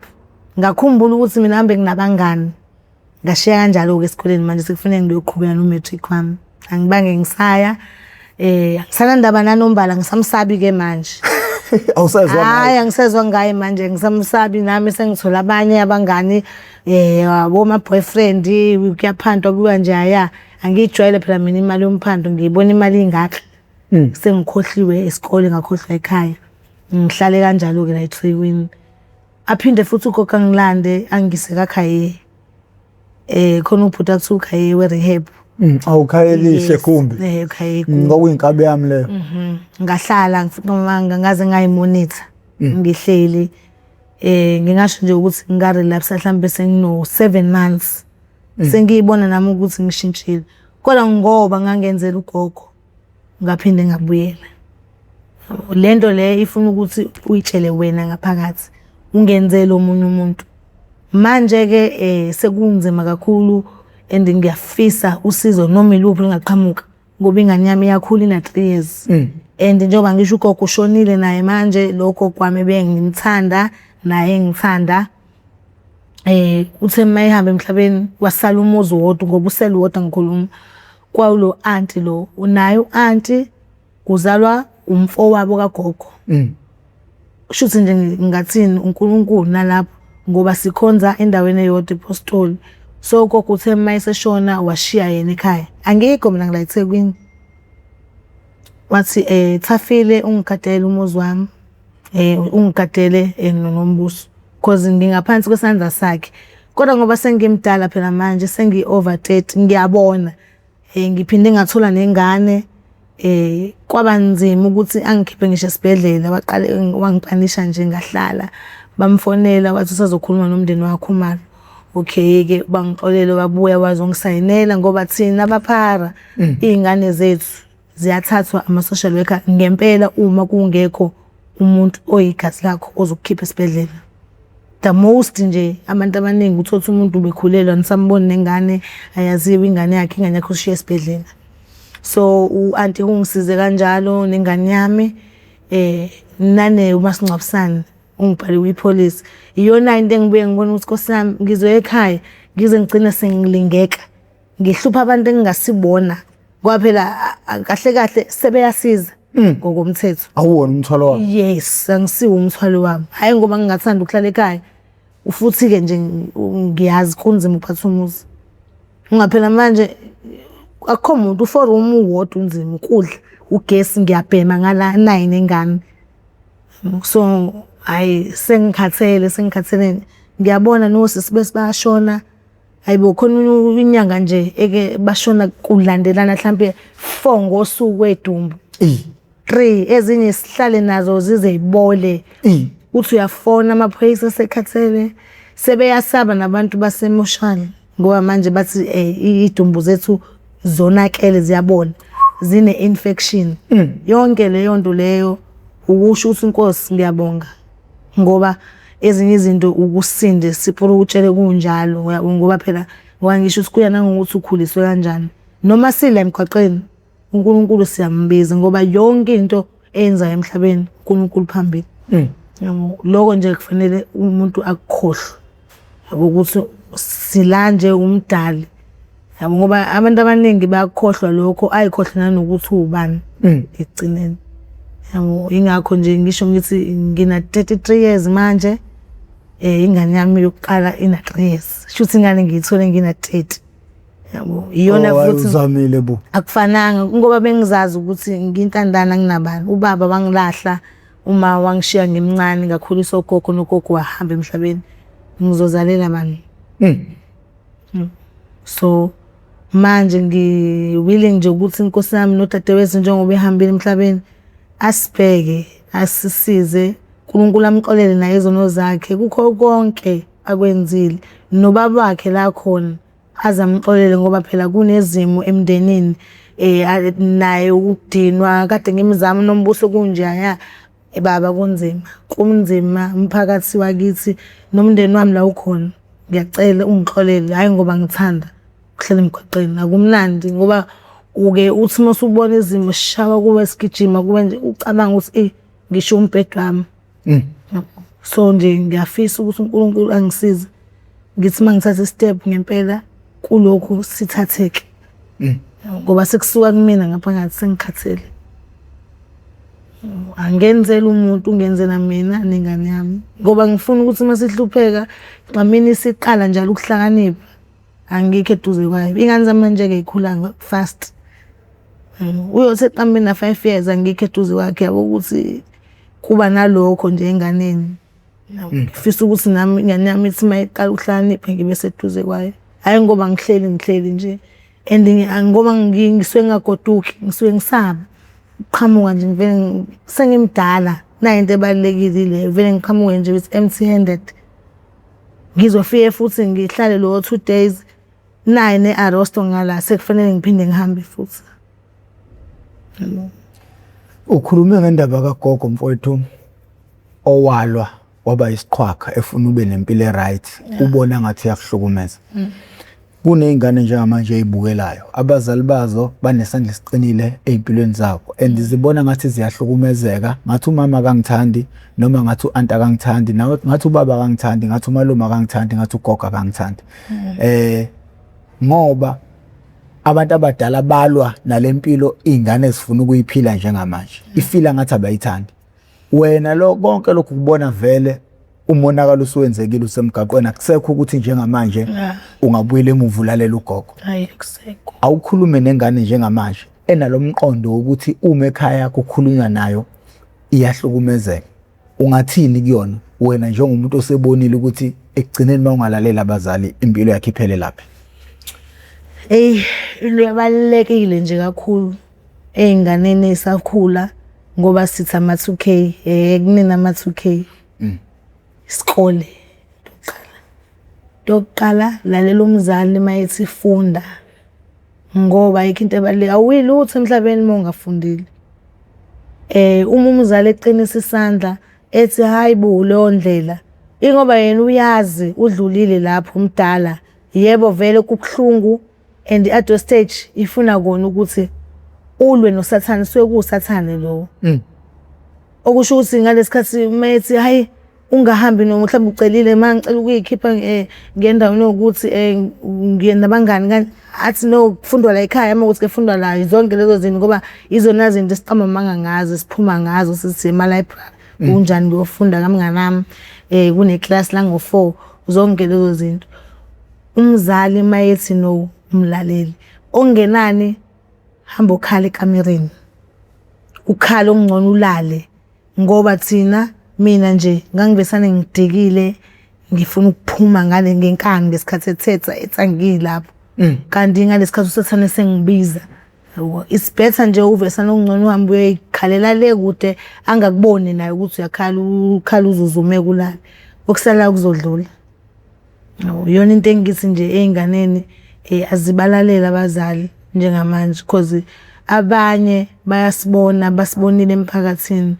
Ngakhumbula ukuthi mina hambe nginabangani. Ngashiya kanjalo-ke esikoleni manje sekufanele ngiyoqhubeka no-matric wami. Angibange ngisaya angisanandaba nanombala ngisamsabi-ke manje. Awusezwa ngaye? Hhayi angisezwa ngaye manje ngisamsabi nami sengithola abanye abangani woma-boyfriend kuyaphandwa kuyiwa nje haya. Angiyijwayele phela mina imali yomphando ngiyibona imali ingaka. Sengikhohliwe isikole ngakhohlwa ekhaya. Ngihlale kanjalo-ke la eThekwini. Aphinde futhi ugogo angilande angise kaKhaye. Khona ubhuti akuthiwa uKhaye we-rehab. Awu Khayelihle Gumbi. Khaye Gumbi. Kwakuyinkabi yami leyo. Ngahlala ngaze ngayimonitha ngihleli. Ngingasho nje ukuthi nga-relapse mhlambe sengino 7 months. Sengiyibona nami ukuthi ngishintshile. Kodwa ngoba ngangenzela ugogo ngaphinde ngabuyela. Lento le ifuna ukuthi uyitshele wena ngaphakathi ungenzeli omunye umuntu. Manje-ke sekunzima kakhulu and ngiyafisa usizo noma iluphi olungaqhamuka ngoba ingane yami iyakhula ina-3 years. And njengoba ngisho ugogo ushonile naye manje lo gogo wami ebengimthanda naye engithanda. Uthe uma ehamba emhlabeni wasala umuzi wodwa ngoba usele wodwa ngikhuluma. Kwawulo anti lo, naye u-anti uzalwa umfowabo kagogo. Kushuthi nje ngingathini uNkulunkulu nalapho ngoba sikhonza endaweni eyodwa ePostoli. So ugogo uthe uma eseshona washiya yena ekhaya. Angikho mina ngila eThekwini. Wathi Thafile ungigadele umuzi wami. Ungigadele noMbuso cause ngingaphansi kwesandla sakhe. Kodwa ngoba sengimdala phela manje sengi-over 30 ngiyabona. Ngiphinde ngathola nengane kwaba nzima ukuthi angikhiphe ngisho esibhedlela waqale wangipanisha nje ngahlala. Bamfonela wathi usazokhuluma nomndeni wakhe uMalo. Okay-ke bangixolela wabuya wazongisayinela ngoba thina abaphara iy'ngane zethu ziyathathwa ama-social worker ngempela uma kungekho umuntu oyigazi lakho ozokukhipha esibhedlela. The most nje abantu abaningi uthole ukuthi umuntu ubekhulelwe anisamboni nengane ayaziwa ingane yakhe, ingane yakhe ushiye esibhedlela. So u-anti ungisize kanjalo nengane yami nane umasingcwabisane ungibhale kwipholisi. Iyona into engibuye ngibone ukuthi Nkosi yami ngizoya ekhaya ngize ngigcine sengilingeka ngihlupha abantu engingasibona ngoba phela kahle kahle sebeyasiza ngokomthetho. Awuwona umthwalo wami. Yes, angisiwo umthwalo wami. Hhayi ngoba ngingathanda ukuhlala ekhaya. Futhi-ke nje ngiyazi kunzima ukuphatha umuzi. Ngoba phela manje akukho muntu u-four room uwodwa unzima ukudla, ugesi ngiyabhema ngala nayi nengane. So hhayi sengikhathele sengikhathele ngiyabona nosisi bese bayashona. Hayi bo khona inyanga nje eke bashona kulandelana mhlampe 4 ngosuku kwedumbu. 3 ezinye sihlale nazo zize zibole. Uthi uyafona amaphoyisa asekhathele sebeyasaba nabantu basemoshali ngoba manje bathi idumbu zethu zonakele ziyabola zine infection. Yonke leyo nto leyo ukusho ukuthi Nkosi ngiyabonga ngoba ezinye izinto ukusinde sifuna ukutshele kunjalo ngoba phela ngoba ngisho ukuthi kuya nangokuthi ukhuliswe kanjani. Noma sila emgwaqeni uNkulunkulu siyambiza ngoba yonke into eyenzayo emhlabeni uNkulunkulu phambili. Lokho nje kufanele umuntu akukhohlwe ukuthi sila nje umdali. Yabo ngoba abantu abaningi bayakukhohlwa lokho ayikhohlwe nanokuthi uwubani ekugcineni. Yabo ingakho nje ngisho ngithi ngina 33 years manje ingane yami yokuqala ina 3 years. Shuthi ingane ngiyithole ngina 30. Yabo iyona futhi uzamile bo. Akufananga ngoba bengizazi ukuthi ngintandana nginabani. Ubaba wangilahla, uma wangishiya ngimncane ngakhuliswa ugogo nogogo wahamba emhlabeni. Ngizozalela bani? So manje ngi-willing nje ukuthi inkosi yami nodadewethu njengoba ehambile emhlabeni asibheke asisize uNkulunkulu amxolele naye izono zakhe kukho konke akwenzile nobaba wakhe la khona aze amxolele ngoba phela kunezimo emndenini naye ukudinwa kade ngimzama uNombuso kunjaya baba kunzima kunzima umphakathi wakithi nomndeni wami la ukhona ngiyacela ungixolele hhayi ngoba ngithanda ukuhlala emgwaqeni akumnandi ngoba uke uthi uma usubona izimo sishawa kuwe sigijima kuwe nje ucabanga ukuthi ngisho umbhede wami. So nje ngiyafisa ukuthi uNkulunkulu angisize ngithi uma ngithatha i-step ngempela Kulokhu sithatheke. Ngoba sekusuka kumina ngaphakathi sengikhathele. Angenzeli umuntu ungenzela mina nengane yami. Ngoba ngifuna ukuthi uma sihlupheka nxamini isiqala njalo ukuhlakanipha angikho eduze kwayo. Iy'ngane zami manje-ke y'khula fast. Uyothi eqambeni na-5 years angikho eduze kwakhe yabo ukuthi kuba nalokho nje enganeni. Ngifisa ukuthi nami ingane yami ithi uma iqala ukuhlakanipha ngibe seduze kwayo. Hhayi ngoba ngihleli ngihleli nje and ngoba ngisuke ngingagoduki ngisuke ngisaba ukuqhamuka nje ngivele sengimdala nayi into ebalulekile le vele ngiqhamuke nje with empty handed. Ngizofike futhi ngihlale lowo 2 days nayi ne-arosto ngala sekufanele ngiphinde ngihambe futhi. Ukhulume ngendaba kagogo mfowethu owalwa waba isiqhwaga efuna ube nempilo e-right ubona ngathi uyakuhlukumeza. Kuney'ngane njengamanje ey'bukelayo abazali bazo banesandla esiqinile ey'mpilweni zabo and zibona ngathi ziyahlukumezeka ngathi umama akangithandi noma ngathi u-anti akangithandi ngathi ubaba akangithandi ngathi umalume akangithandi ngathi ugogo akangithandi. Ngoba abantu abadala balwa nalempilo iy'ngane ezifuna ukuyiphila njengamanje ifila ngathi abayithandi. Wena lo konke lokhu kubona vele umonakalo usuwenzekile usemgaqweni akusekho ukuthi njengamanje ungabuyela emuva ulalela ugogo. Hayi akusekho. Awukhulume nengane njengamanje enalomqondo wokuthi uma ekhaya kukhulunywa nayo iyahlukumezeka. Ungathini kuyona wena njengomuntu osebonile ukuthi ekugcineni uma ungalalela abazali impilo yakhe iphele laphi? Eyi into ebalulekile nje kakhulu ey'nganeni ey'sakhula ngoba sithi ama-2K kunini ama-2K. Isikole into yokuqala. Into yokuqala lalela umzali uma ethi funda ngoba ayikho into ebalulekile, awuyilutho emhlabeni uma ungafundile. Uma umzali eqinisa isandla ethi hhayi bo leyo ndlela, ingoba yena uyazi udlulile lapho mdala. Yebo vele kubuhlungu and i-adult stage ifuna kona ukuthi ulwe nosathane, kusuke kuwusathane lowo. Okusho ukuthi ngalesi khathi uma ethi hhayi ungahambi noma mhlawumbe ucelile ma ngicela ukuyikhipha ngiye endaweni ewukuthi ngiye nabangani kanje athi no kufundwa la ekhaya uma kuwukuthi kuyafundwa la zonke lezo zinto ngoba izona zinto esiqamba amanga ngazo esiphuma ngazo sithi ema-library kunjani ngiyofunda kamnganami kuneklasi lango-4 zonke lezo zinto. Umzali uma ethi no umlaleli, okungenani hamba okhala ekamereni ukhale okungcono ulale ngoba thina mina nje ngangivesane ngidikile ngifuna ukuphuma ngale ngenkani ngesikhathi ethetha ethi angilapho. Kanti ngalesi khathi usathane sengibiza. It's better nje uvesane okungcono uhambe uyoyikhalela le kude angakuboni naye ukuthi uyakhala ukhala uzuzume kulale. Okusalayo kuzodlula. Iyona into engithi nje ey'nganeni azibalalele abazali njengamanje cause abanye bayasibona basibonile emphakathini.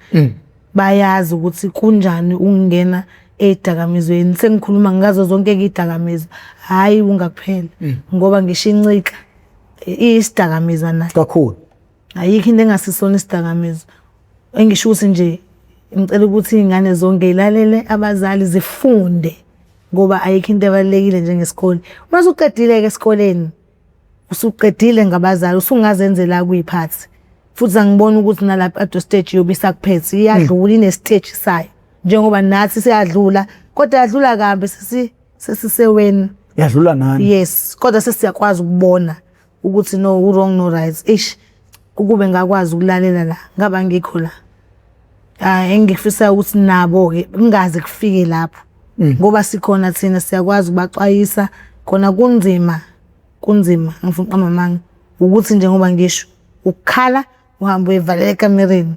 Bayazi ukuthi kunjani ukungena ey'dakamizweni. Sengikhuluma ngazo zonke-ke iy'dakamizwa, hhayi wunga kuphela ngoba ngisho incika iyisidakamizwa nayo. Kakhulu. Ayikho into engasisona isidakamizwa. Engisho ukuthi nje ngicela ukuthi iy'ngane zonke y'lalele abazali zifunde ngoba ayikho into ebalulekile njengesikole. Uma usuqedile-ke esikoleni usuqedile ngabazali usungazenzela kuyiphathi futhi angiboni ukuthi nalapha adult stage iyobe isakuphethe iyadlula ine-stage sayo njengoba nathi siyadlula kodwa yadlula kambi sesiseweni. Yadlula nani? Yes, kodwa sesiyakwazi ukubona ukuthi no u-wrong no right. Eish ukube ngakwazi ukulalela la ngaba ngikho la. Hayi engikufisayo ukuthi nabo-ke kungaze kufike lapho ngoba sikhona thina siyakwazi ukubaxwayisa khona kunzima kunzima angifuni ukuqamba amanga ukuthi njengoba ngisho ukukhala uhambe uyivalela ekamereni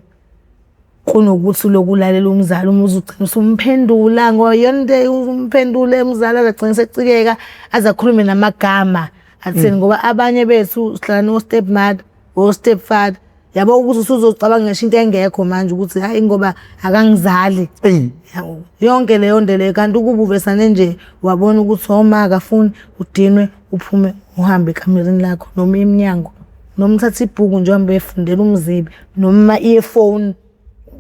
kunokuthi uloku ulalela umzali uma uzugcina usumphendula ngoba iyona into umphendule umzali azagcina secikeka aze akhulume namagama athini ngoba abanye bethu sihlala no-step mother o-step father yabo ukuthi usuzocabanga ngisho into engekho manje ukuthi hayi ngoba akangizali. Yabo yonke leyo nto leyo kanti ukuba uvesane nje wabona ukuthi oma akafuni udinwe uphume uhambe ekamereni lakho noma emnyango noma uthathe ibhuku nje uhambe uyefundela umzibe noma earphone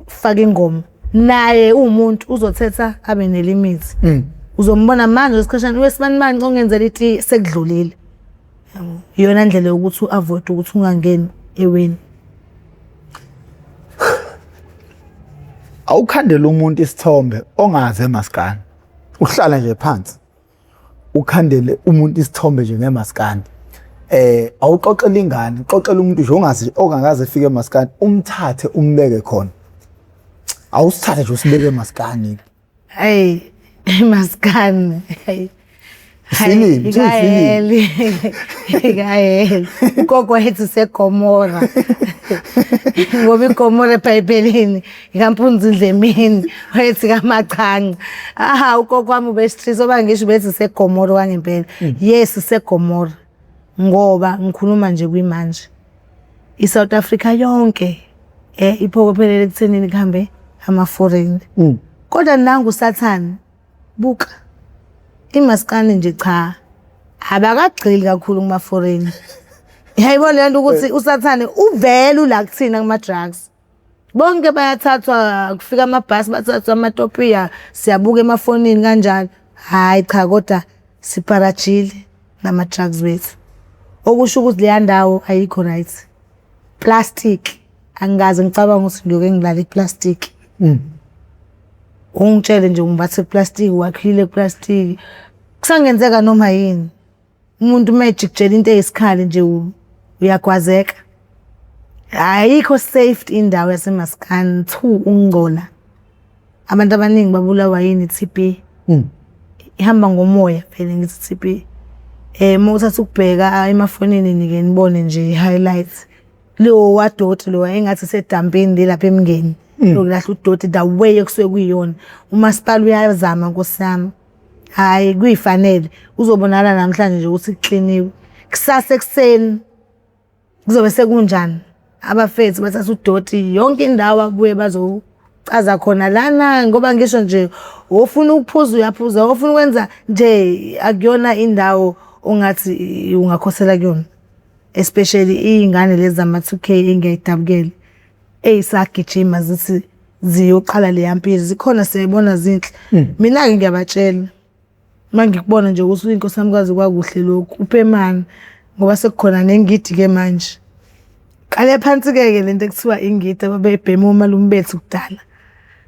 ufake ingoma naye uwumuntu uzothetha abe nelimithi. Uzombona manje isikhashana wesibanibani ongenzela iti sekudlulile. Iyona ndlela yokuthi u-avoid ukuthi ungangeni eweni. Awukhandele umuntu isithombe ongazi emaskani. Uhlala nje phansi. Ukhandele umuntu isithombe nje ngemaskandi. Awuxoxela ingane, uxoxela umuntu nje ongazi ongakaze efike emaskandi, umthathe umbeke khona. Awusithathe nje usibeke emaskani. Hey, maskani. Hey. Ifilimu, kuthiwa ifilimu. Ikaheli. Ugogo wayethi seGomora. Ngoba iGomora eBhayibhelini ikampunzi indlemini, wayethi kamachanca. Aha, ugogo wami ubesitrisa oba ngisho bethi seGomora wangempela. Yes, seGomora. Ngoba ngikhuluma nje kwimanje. I-South Africa yonke iphokophelele ekuthenini kuhambe ama-foreign. Kodwa nangu uSathane buka imaskani nje cha abakagxili kakhulu kuma-foreign. Yayibona le nto ukuthi uSathane uvele ula kuthina kuma-drugs. Bonke bayathathwa kufika amabhasi bathathwa amatopiya siyabuka emafonini kanjalo. Hhayi cha kodwa siparajile nama-drugs wethu. Okusho ukuthi leya ndawo ayikho right. Plastic angikaze ngicabanga ukuthi ngiyoke ngilale iplastic. Ungitshele nje umbathe iplastic wakhile iplastic. Kusangenzeka noma yini. Umuntu uma ejikijela into eyisikhali nje uyagwazeka. Ayikho safe indawo yasemaskani two ukungcola. Abantu abaningi babulawa yini i-T_B. Ihamba ngomoya phela ngithi i-T_B. Uma uthatha ukubheka emafonini nike nibone nje i-highlight. Lo wadoti lo engathi isedampini le lapha eMngeni. Lokulahla udoti the way ekusuke kuyiyona. Umasipala uyazama Nkosi yami. Hhayi kuyifanele uzobonakala namhlanje nje ukuthi kukliniwe. Kusasa ekuseni kuzobe sekunjani? Abafethu bathatha udoti yonke indawo babuye bazocaza khona lana ngoba ngisho nje ofuna ukuphuza uyaphuza, ofuna ukwenza nje akuyona indawo ongathi ungakhosela kuyona. Especially iy'ngane lezi zama-two K engiyay'dabukela ey'sagijima zithi ziyoqala leya mpilo zikhona siyayibona zinhle. Mina-ke ngiyabatshela uma ngikubona nje ukuthi inkosi yami kwaze kwakuhle lokhu upemani ngoba sekukhona nengidi-ke manje. Qale phansi-ke ke lento ekuthiwa ingidi ababeyibhema omalume bethu kudala.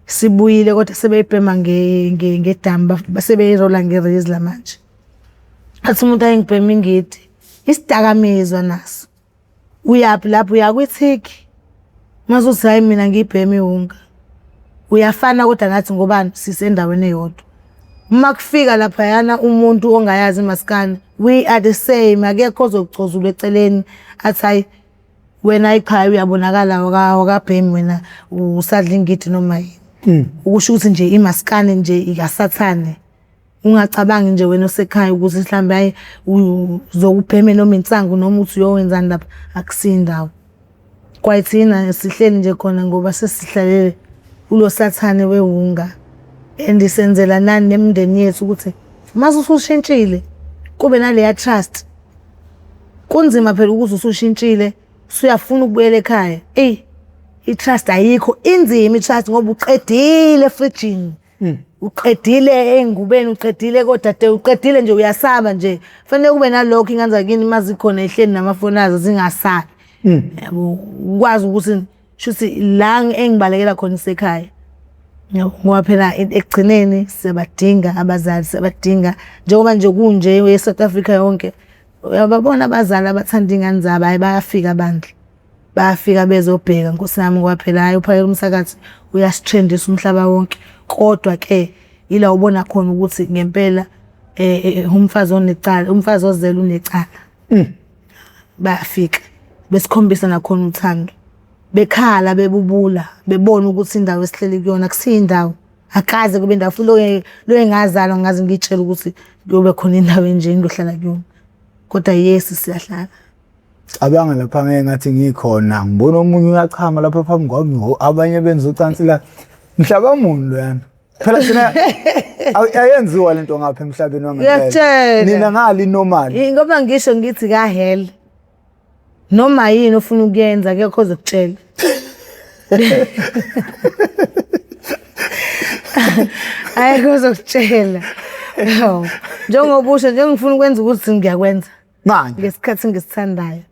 Sibuyile kodwa sebeyibhema ngedamu sebeyirola nge-rizla manje. Athi umuntu ayengibhema ingidi isidakamizwa naso. Uyaphi lapho uya kwithiki. Mase uthi hayi mina ngiyibhema iwunga. Uyafana kodwa nathi ngobani sisendaweni eyodwa. Uma kufika laphayana umuntu ongayazi imaskani we are the same akekho ozokucozula eceleni athi hayi wena ekhaya uyabonakala awakabhemi wena usadla ingidi noma yini. Ukusho ukuthi nje imaskani nje ikasathane. Ungacabangi nje wena osekhaya ukuthi mhlawumbe hayi uzokubheme noma insangu noma uthi uyowenzani lapha akusiyo indawo. Kwayithina sihleli nje khona ngoba sesihlalele kulo sathane wewunga and senzela nani nemindeni yethu ukuthi mase usushintshile kube naleya trust. Kunzima phela ukuthi usushintshile usuyafuna ukubuyela ekhaya. Eyi i-trust ayikho inzima i-trust ngoba uqedile efrijini. Uqedile ey'ngubeni uqedile kodade uqedile nje uyasaba nje. Kufanele kube nalokho iy'ngane zakini uma zikhona ey'hleli namafoni azo zingasabi. Yabo ukwazi ukuthi shuthi la engibalekela khona isekhaya. Yabo ngoba phela ekugcineni siyabadinga abazali siyabadinga njengoba nje kunje e-South Africa yonke uyababona abazali abathanda iy'ngane zabo hhayi bayafika bandla. Bayafika bezobheka Nkosi yami ngoba phela hhayi uPhakela umsakathi uyasithrendisa umhlaba wonke. Kodwa ke ila ubona khona ukuthi ngempela umfazi onecala, umfazi ozele unecala. Bayafika besikhombisa nakhona uthando. Bekhala bebubula bebona ukuthi indawo esihleli kuyona akusiyo indawo. Akaze kube indawo futhi lo engazalwa ngaze ngiy'tshele ukuthi kuyobe khona indawo enje engiyohlala kuyona. Kodwa yes siyahlala. Cabanga lapha ngeke ngathi ngikhona ngibona omunye uyachama lapha phambi kwami abanye benza ucansi la mhlaba muni loyana phela thina ayenziwa lento ngapha emhlabeni wangempela Ngiyakutshela. nina ngali normal Ngoba ngisho ngithi ka hell noma yini ofuna ukuyenza akekho ozokutshela. Ayekho ozokutshela. Hawu, Njengoba usho nje ngifuna ukwenza ukuthi ngiyakwenza. Manje ngesikhathi engisithandayo.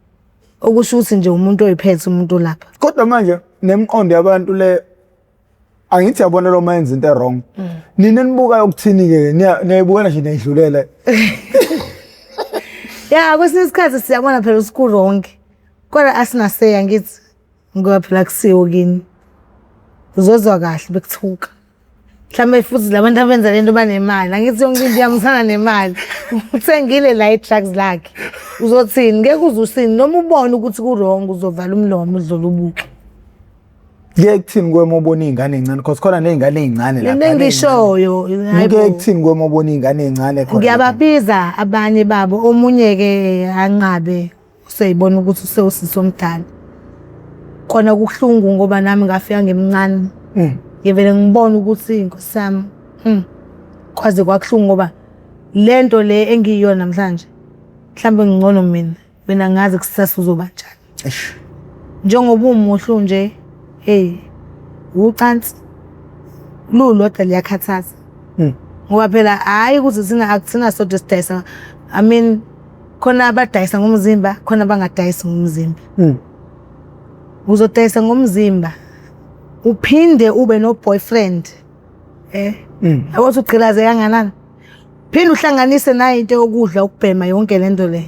Okusho ukuthi nje umuntu oyiphethe umuntu olapha. Kodwa manje nemiqondo yabantu le angithi yabona lo mayenza into wrong. Nina nibuka ukuthini ke niyayibukela nje niyidlulela. Ya kwesinye isikhathi siyabona phela ukuthi ku wrong. Kodwa asinaseya ngithi ngoba phela kusiwo kini. Uzozwa kahle bekuthuka. Mhlawumbe futhi labantu abenza lento banemali. Angithi yonke into ihambisana nemali. Uthengile la i-drugs lakhe. Uzothini? Ngeke uze usini noma ubone ukuthi ku-wrong uzovala umlomo udlule ubuke. Kuye kuthini kuwe uma ubona iy'ngane ey'ncane cause khona ney'ngane ey'ncane lapha. Into engishoyo Kuye kuthini kuwe uma ubona iy'ngane ey'ncane khona. Ngiyababiza abanye babo omunye-ke anqabe useyibona ukuthi usewusisi omdala. Khona kubuhlungu ngoba nami ngafika ngimncane. Ngivele ngibone ukuthi inkosi yami kwaze kwakuhlungu ngoba lento le engiyiyona namhlanje mhlawumbe ngingcono mina. Mina ngazi kusasa uzoba njani. Eish. Njengoba umuhle unje, hey, ucansi lulodwa liyakhathaza. Ngoba phela hhayi ukuthi thina akuthina sodwa esidayisa. I mean khona abadayisa ngomzimba, khona abangadayisi ngomzimba. Uzodayisa ngomzimba uphinde ube no-boyfriend. Eh? Yabo ukuthi ugqilaze kanganani? Phinde uhlanganise nayo into yokudla ukubhema yonke lento le.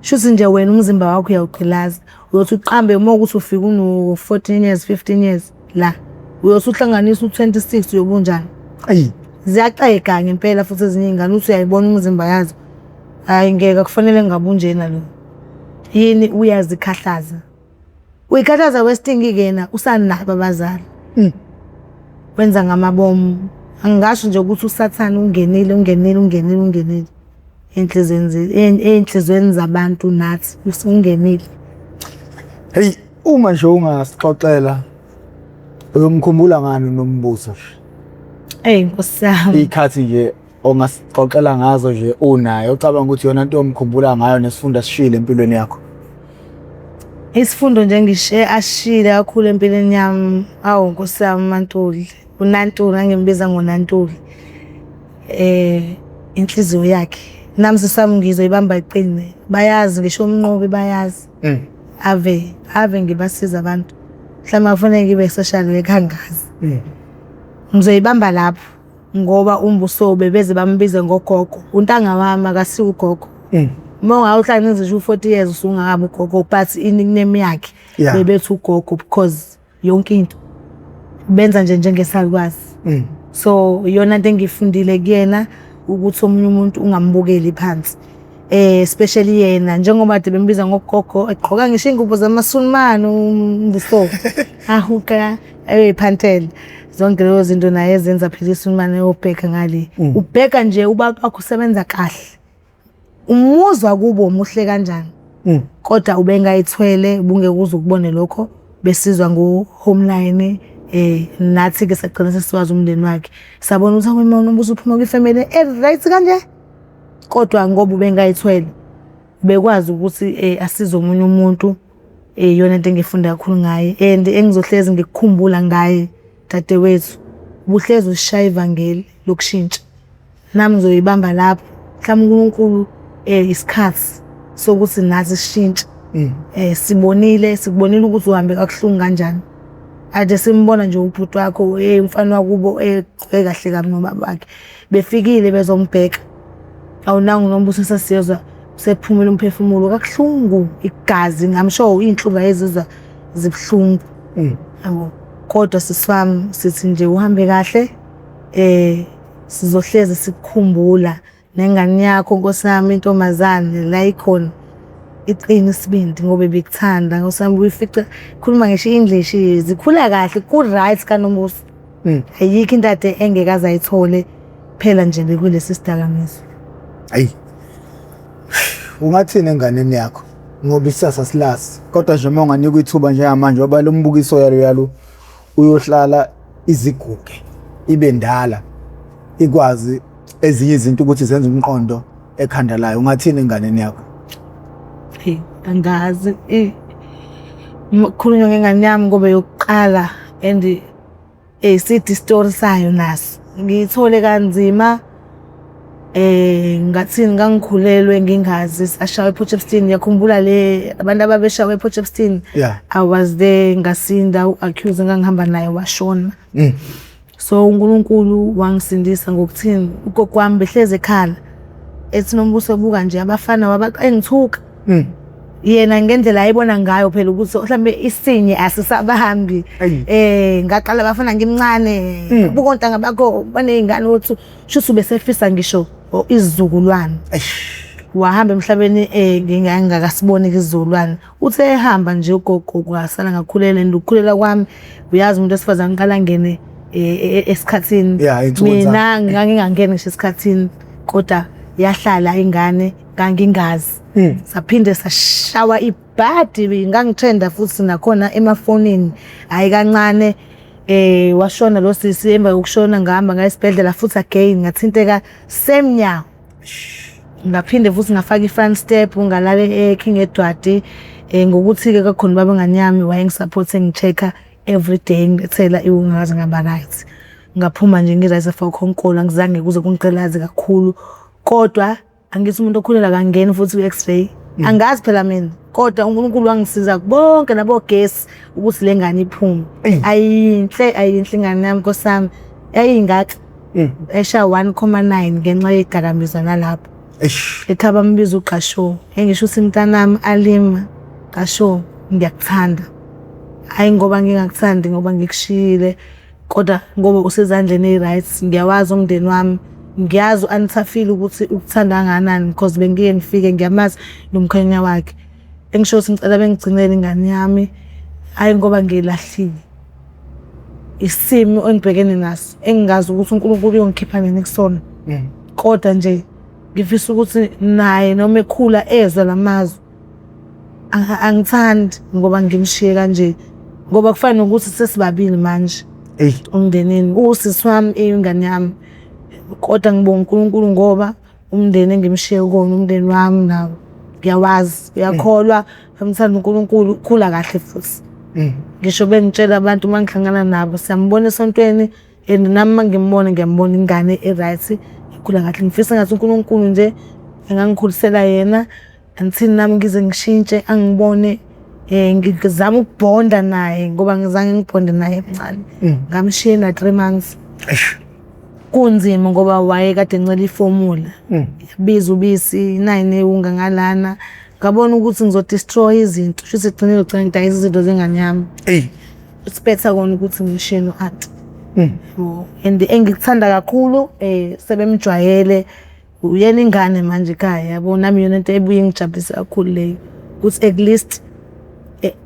Shuthi nje wena umzimba wakho uyawugqilaza. Uyothi uqambe uma ukuthi ufika uno-14 years, 15 years la. Uyothi uhlanganise u-26 uyobe unjani. Eyi. Ziyaxega ngempela futhi ezinye iy'ngane uthi uyayibona umzimba yazo. Hhayi ngeke akufanele ngabe unjena lo. Yini uyazikhahlaza. Uyikhathaza westingi-ke yena usanabo abazali. Wenza ngamabomu. Angingasho nje ukuthi usathane ungenile ungenile ungenile ungenile ey'nhliziyweni ey'nhliziyweni zabantu nathi ungenile. Hey, uma nje ungasixoxela uyomkhumbula ngani uNombuso nje? Eyi Nkosi yami. Iy'khathi nje ongasixoxela ngazo nje unayo ocabanga ukuthi yona nto omkhumbula ngayo nesifundo asishiyile empilweni yakho. Isifundo nje ngishiye ashiyile kakhulu empilweni yami, awu Nkosi yami uMaNtuli, uNantuli ngangimbiza ngoNantuli. Inhliziyo yakhe nami sisami ngizoyibamba iqine, bayazi ngisho uMnqobi bayazi. Ave ave ngibasiza abantu. Mhlawumbe kufanele ngibe social worker angazi. Ngizoyibamba lapho ngoba uMbuso bebeze bambize ngogogo. Untanga wami akasiwo ugogo. Uma ungabe uhlanganisa nje u-40 years usungakabi ugogo but i-nickname yakhe bebethi ugogo because yonke into benza nje njengesalukazi. So iyona nto engiyifundile kuyena ukuthi omunye umuntu ungambukeli phansi. Especially yena njengoba kade bembiza ngogogo egqoka ngisho iy'ngubo zamaSulumane uMbuso ahuqa ayoyiphanthela. Zonke lezo zinto naye ezenza phela iSulumane eyobheka ngale. Ubheka nje ubaba wakho usebenza kahle. Umuzwa kubo muhle kanjani. Kodwa ubengayithwele ubungeke uze ukubone lokho besizwa ngo-homeline nathi-ke sagcina sesiwazi umndeni wakhe. Sabona ukuthi hawu uNombuso uphuma kwifemeli e-right kanje. Kodwa ngoba ubengayithwele bekwazi ukuthi asize omunye umuntu. Iyona into engifunda kakhulu ngaye and engizohlezi ngikukhumbula ngaye dadewethu, ubuhlezi usishaya ivangeli lokushintsha. Nami ngizoyibamba lapho. Mhlawumbe uNkulunkulu isikhathi sokuthi nathi sishintshe. Sibonile, sikubonile ukuthi uhambe kabuhlungu kanjani. Ade simbona nje ubhuti wakho umfana wakubo egqoke kahle kabi nobaba wakhe. Befikile bezombheka. Awu nangu uNombuso sesiyezwa sephumile umphefumulo kabuhlungu igazi ngamsho iy'nhlungu ayezizwa zibuhlungu. Yabo. Kodwa sisi wami sithi nje uhambe kahle sizohlezi sikukhumbula nengane yakho Nkosi yami intombazane la ikhona iqine isibindi ngoba ibikuthanda Nkosi yami uyifica khuluma ngisho i-English zikhula kahle ku-right kaNombuso. Ayikho into ade engeke aze ayithole phela nje bekulesi sidakamizwa. Ayi. Ungathini enganeni yakho ngoba isasa silazi kodwa nje uma unganikwa ithuba njengamanje ngoba lo mbukiso yalo yalo uyohlala iziguge ibe ndala ikwazi ezinye izinto ukuthi zenze umqondo ekhanda layo ungathini enganeni yakho? Hey, angazi. Uma kukhulunywa ngengane yami ngoba yokuqala and side isitori sayo naso. Ngiyithole kanzima. Ngathini ngangikhulelwe ngingazi sashawa ePortshepstone ngiyakhumbula le abantu ababeshawa ePortshepstone. I was there ngasinda u-accuse engangihamba naye washona. So uNkulunkulu wangisindisa ngokuthini ugogo wami behlezi ekhala ethi Nombuso buka nje abafana engithuka. Yena ngendlela ayibona ngayo phela ukuthi mhlambe isinye asisabahambi. Ngaqala abafana ngimncane. Buka ontanga bakho baney'ngane ukuthi shuthi ubesefisa ngisho isizukulwane. Wahamba emhlabeni ngingakasiboni isizukulwane. Uthe ehamba nje ugogo kwasala ngakhulela and ukukhulelwa kwami uyazi umuntu wesifazane uqala angene esikhathini. Mina ngangingangeni ngisho esikhathini kodwa yahlala ingane ngangingazi. Saphinde sashawa ibhadi ngangitrenda futhi nakhona emafonini hhayi kancane. Washona lo sisi emva kokushona ngahamba ngaya esibhedlela futhi again ngathinteka same nyawo. Ngaphinde futhi ngafaka i-front step ngalala e-King Edward ngokuthi-ke kwakukhona ubaba wengane yami wayengi-support engi-check-a everyday engilethela ngaze ngaba right. Ngaphuma nje ngi-right for khonkolo angizange kuze kungigqilaze kakhulu kodwa angithi umuntu okhulelwe akangeni futhi kwi-x-ray. Angazi phela mina kodwa uNkulunkulu wangisiza bonke nabogesi ukuthi le ngane iphume. Ayinhle ayinhle ingane yami Nkosi yami. Yayingaka esha 1.9 ngenxa yezidakamizwa nalapho. Ekhaya bambiza uGqasho. Engisho ukuthi mntanami Alima Gqasho ngiyakuthanda. Hhayi ngoba ngingakuthandi ngoba ngikushiyile kodwa ngoba usezandleni eyi-right ngiyawazi umndeni wami. Ngiyazi u-Anthafile ukuthi ukuthanda kangakanani because bengiye ngifike ngiyamazi nomkhwenya wakhe. Engisho ukuthi ngicela bengigcinele ingane yami hhayi ngoba ngiyilahlile. Isimo engibhekene naso engingazi ukuthi uNkulunkulu uyongikhipha nini kusona. Kodwa nje ngifisa ukuthi naye noma ekhula ezwe la mazwi. Angithandi ngoba ngimshiye kanje ngoba kufana nokuthi sesibabili manje umndenini usisi wami ingane yami kodwa ngibonga uNkulunkulu ngoba umndeni engimshiye kuwona umndeni wami nawo ngiyawazi uyakholwa uyamthanda uNkulunkulu ukhula kahle futhi. Ngisho bengitshela abantu uma ngihlangana nabo siyambona esontweni and nami uma ngimbona ngiyambona ingane e-right ikhula kahle. Ngifisa engathi uNkulunkulu nje engangikhulisela yena until nami ngize ngishintshe angibone ngizame ukubhonda naye ngoba angizange ngibhonde naye emncane. Ngamshiya ena-3 months. Kunzima ngoba wayekade encela ifomula. Yabiza ubisi 9 ewunga ngalana. Ngabona ukuthi ngizo-destroy izinto. Shuthi ekugcineni ngigcina ngidayisa izinto zengane yami. It's better kona ukuthi ngishiye no-anti. And engikuthanda kakhulu sebemjwayele uyena ingane manje ekhaya yabo nami iyona into ebuye ingijabulise kakhulu leyo ukuthi at least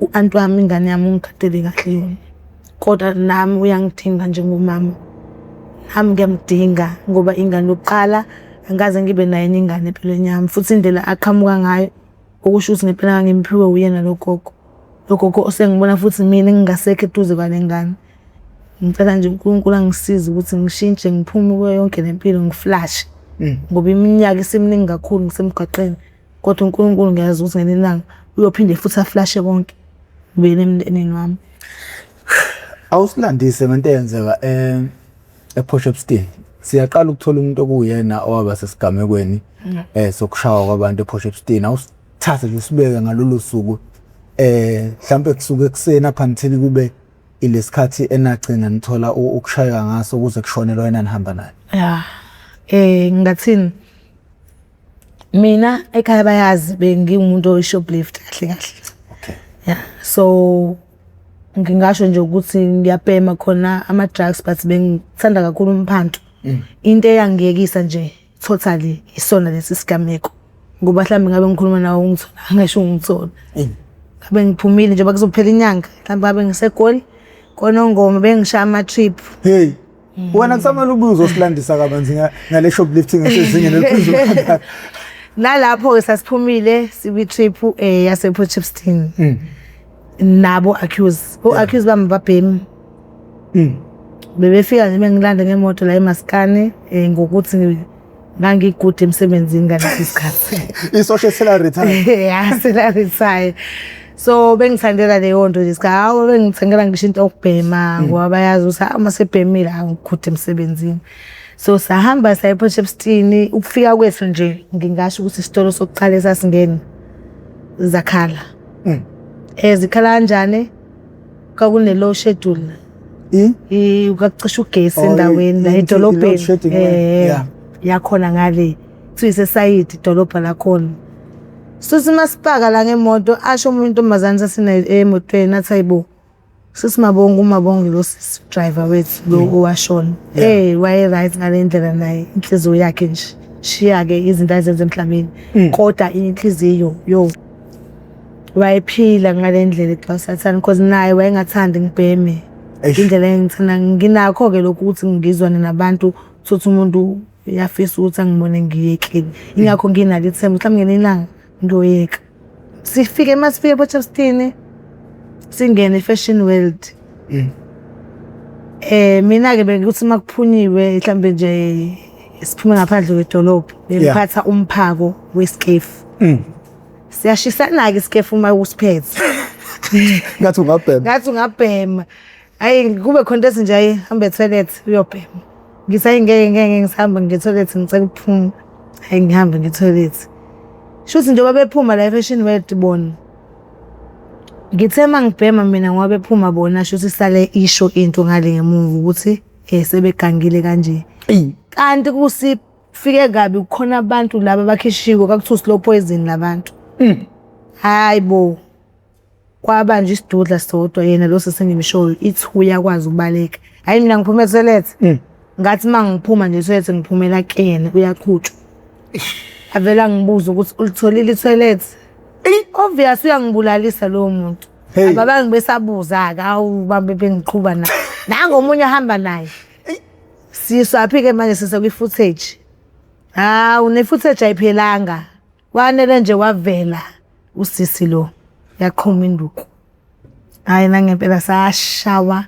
u-anti wami ingane yami ungigadele kahle yona. Kodwa nami uyangidinga njengomama. Nami ngiyamdinga ngoba ingane yokuqala angikaze ngibe nayo enye ingane empilweni yami futhi indlela aqhamuka ngayo okusho ukuthi ngempela ngangimphiwe uyena lo gogo. Lo gogo osengibona futhi mina ngingasekho eduze kwale ngane. Ngicela nje uNkulunkulu angisize ukuthi ngishintshe ngiphume kuyo yonke le mpilo ngiflashe. Ngoba iminyaka isiminingi kakhulu ngisemgwaqeni. Kodwa uNkulunkulu ngiyazi ukuthi ngelinye ilanga uyophinde futhi aflashe konke. Ngibuyele emndenini wami. Awusilandise ngento eyenzeka ePortshepstone. Siyaqala ukuthola umuntu okuwuyena owaba sesigamekweni sokushawa kwabantu ePortshepstone. Awusithathe nje usibeke ngalolu suku mhlampe kusuke ekuseni up until kube ilesikhathi enagcina nithola ukushayeka ngaso kuze kushone lo enanihamba naye. Ya, ngingathini? Mina ekhaya bayazi bengiwumuntu oyi-shoplift kahle kahle. Okay. Yeah, so ngingasho nje ukuthi ngiyabhema khona ama-drugs but bengithanda kakhulu umphanto. Into eyangiyekisa nje totally isona lesi sigameko. Ngoba mhlawumbe ngabe ngikhuluma nawe ungithola angisho ungithola. Ngabe ngiphumile njengoba kuzophela inyanga mhlawumbe ngabe ngiseGoli koNongoma bengishaya ama-trip. Hey. Wena kusamele ubuye uzosilandisa kabanzi ngale shoplifting esezingeni eliphezulu kangaka. Nalapho-ke sasiphumile sikwi-trip yase-Port Shepstone. Nabo accuse. O-accuse bami babhemi. Bebefika nje bengilanda ngemoto la eMaskani ngokuthi ngangigude emsebenzini ngalesi sikhathi. Isosha sela retire. Ya, sela retire. So bengithandela leyo nto nje hawu bengithengela ngisho into yokubhema ngoba bayazi ukuthi hawu uma sebhemile angigude emsebenzini. So sahamba saya ePort Shepstone, ukufika kwethu nje ngingasho ukuthi isitolo sokuqala esasingena zakhala. Zikhala kanjani? Kwakune load schedule. I? Kwakucisha ugesi Oh, endaweni la i-load edolobheni. shedding, yeah. Yakhona ngale. Kuthiwa isesayidi idolobha lakhona. Suthi masipaka la ngemoto asho omunye intombazane sasinayo emotweni athi hayibo. Sisi Mabongo uMabongo lo sisi driver wethu lo owashona. Waye right ngale ndlela naye inhliziyo yakhe nje. Shiya ke izinto azenze emhlabeni. Kodwa inhliziyo yo wayephila ngale ndlela xa sathana because naye wayengathandi ngibheme. Eish. Indlela engithanda nginakho ke lokhu ukuthi ngizwane nabantu thothi umuntu uyafisa ukuthi angibone ngiyekile. Ingakho nginalo ithemba mhlawumbe ngelinye ilanga ngiyoyeka. Sifike masifike ePort Shepstone singene e-Fashion World. Mina ke bekuthi makuphunyiwe mhlambe nje siphume ngaphandle kwedolobha bengiphatha umphako wesikefu. Siyashisana ke isikefu uma usiphethe. Ngathi ungabhema. Ngathi ungabhema. Hayi kube khona into ethi nje hayi hamba e-toilet uyobhema. Ngithi hayi ngeke ngeke ngisahamba ngiye e-toilet ngicela ukuphuma. Hayi ngihambe ngiye e-toilet. Shuthi njengoba bephuma la e-Fashion World bona. Ngithe uma ngibhema mina ngoba bephuma bona shuthi sale isho into ngale ngemuva ukuthi sebegangile kanje. Kanti kusifike kabi kukhona abantu laba abakhishiwe kwakuthiwa slow poison labantu. Hayi bo. Kwaba nje isidudla sodwa yena lo sisi engimshoyo ithi uyakwazi ukubaleka. Hayi mina ngiphuma e-toilet. Ngathi uma ngiphuma nje e-toilet ngiphumela kuyena uyaqhutshwa. Avela angibuza ukuthi ulitholile i-toilet? Obvious uyangibulalisa lowo muntu. Hey. Ababange besabuza-ke awu bambe bengiqhuba na. Nangu omunye ahamba naye. Siswaphi-ke manje sise kwi-footage. Hawu ne-footage ayiphelanga. Kwanele nje wavela usisi lo yaqhuma induku. Hhayi nangempela sashawa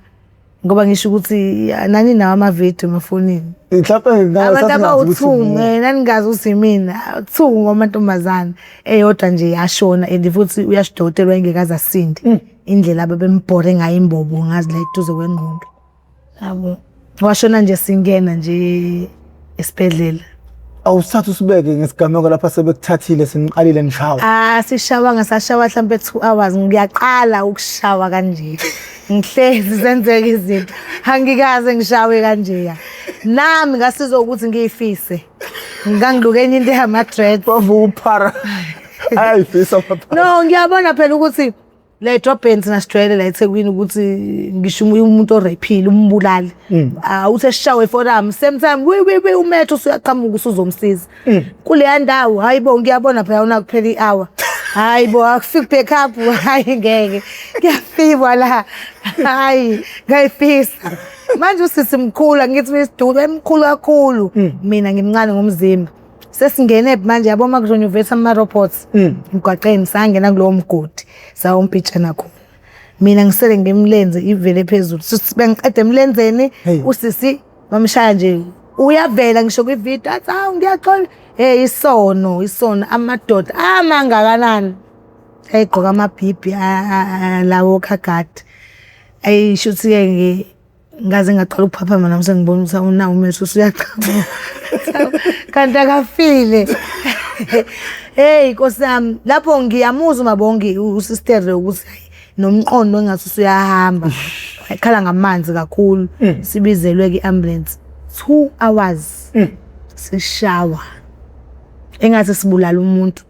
ngoba ngisho ukuthi nani nawo amavidiyo emafonini. Mhlawumbe Abantu abawu-two naningazi ukuthi yimina two amantombazane eyodwa nje yashona and futhi uyasho udokotela wayengeke asinde. Indlela ababembhore ngayo imbobo ngazi la eduze kwengqondo. Yabo. Washona nje singena nje esibhedlela. Awusithatha usibeke ngesigameko lapha sebekuthathile seniqalile nishawa. Ah sishawanga sashawa mhlambe 2 hours ngiyaqala ukushawa kanje. Ngihlezi zenzeka izinto. Angikaze ngishawe kanje ya. Nami ngasizwa ukuthi ngiyifise. Ngangiluke enye into yama dreads. Bavuka uphara. Ayayifisa amaphara. No ngiyabona phela ukuthi le edrobheni thina sijwayele la eThekwini ukuthi ngisho umuntu orephile umbulali. Uthi eshawe forum same time wi wi wi umetro usuyaqhamuka usuzomsiza. Kuleya ndawo hayibo ngiyabona phela unakuphela i-hour. Hayibo akufiki backup hayi ngeke. Kuyafikwa la. Hayi ngayifisa. Manje usisi mkhulu angithi misidulu emkhulu kakhulu. Mina ngimncane ngomzimba. Sesingene manje yabo uma kuzonyuvesa ama-robots emgwaqeni sangena kulowo mgodi sawompitshana khona. Mina ngisele ngemlenze ivele phezulu. Sisi bengiqeda emlenzeni Hey. usisi bamshaya nje uyavela ngisho kwividiyo athi hawu ngiyaxola. Hey isono isono amadoda amangakanani. Ayigqoka amabhibhi lawo khagadi. Ayisho ukuthi-ke ngaze ngaqala ukuphaphama nami sengibona ukuthi awunawo umethu usuyaqhamuka. Kanti akafile. Hey Nkosi yami lapho ngiyamuzwa uMabongi usister ukuthi hayi nomqondo engathi usuyahamba. Wayekhala ngamanzi kakhulu. Sibizelwe ke i-ambulance 2 hours. Sishawa. Engathi sibulala umuntu.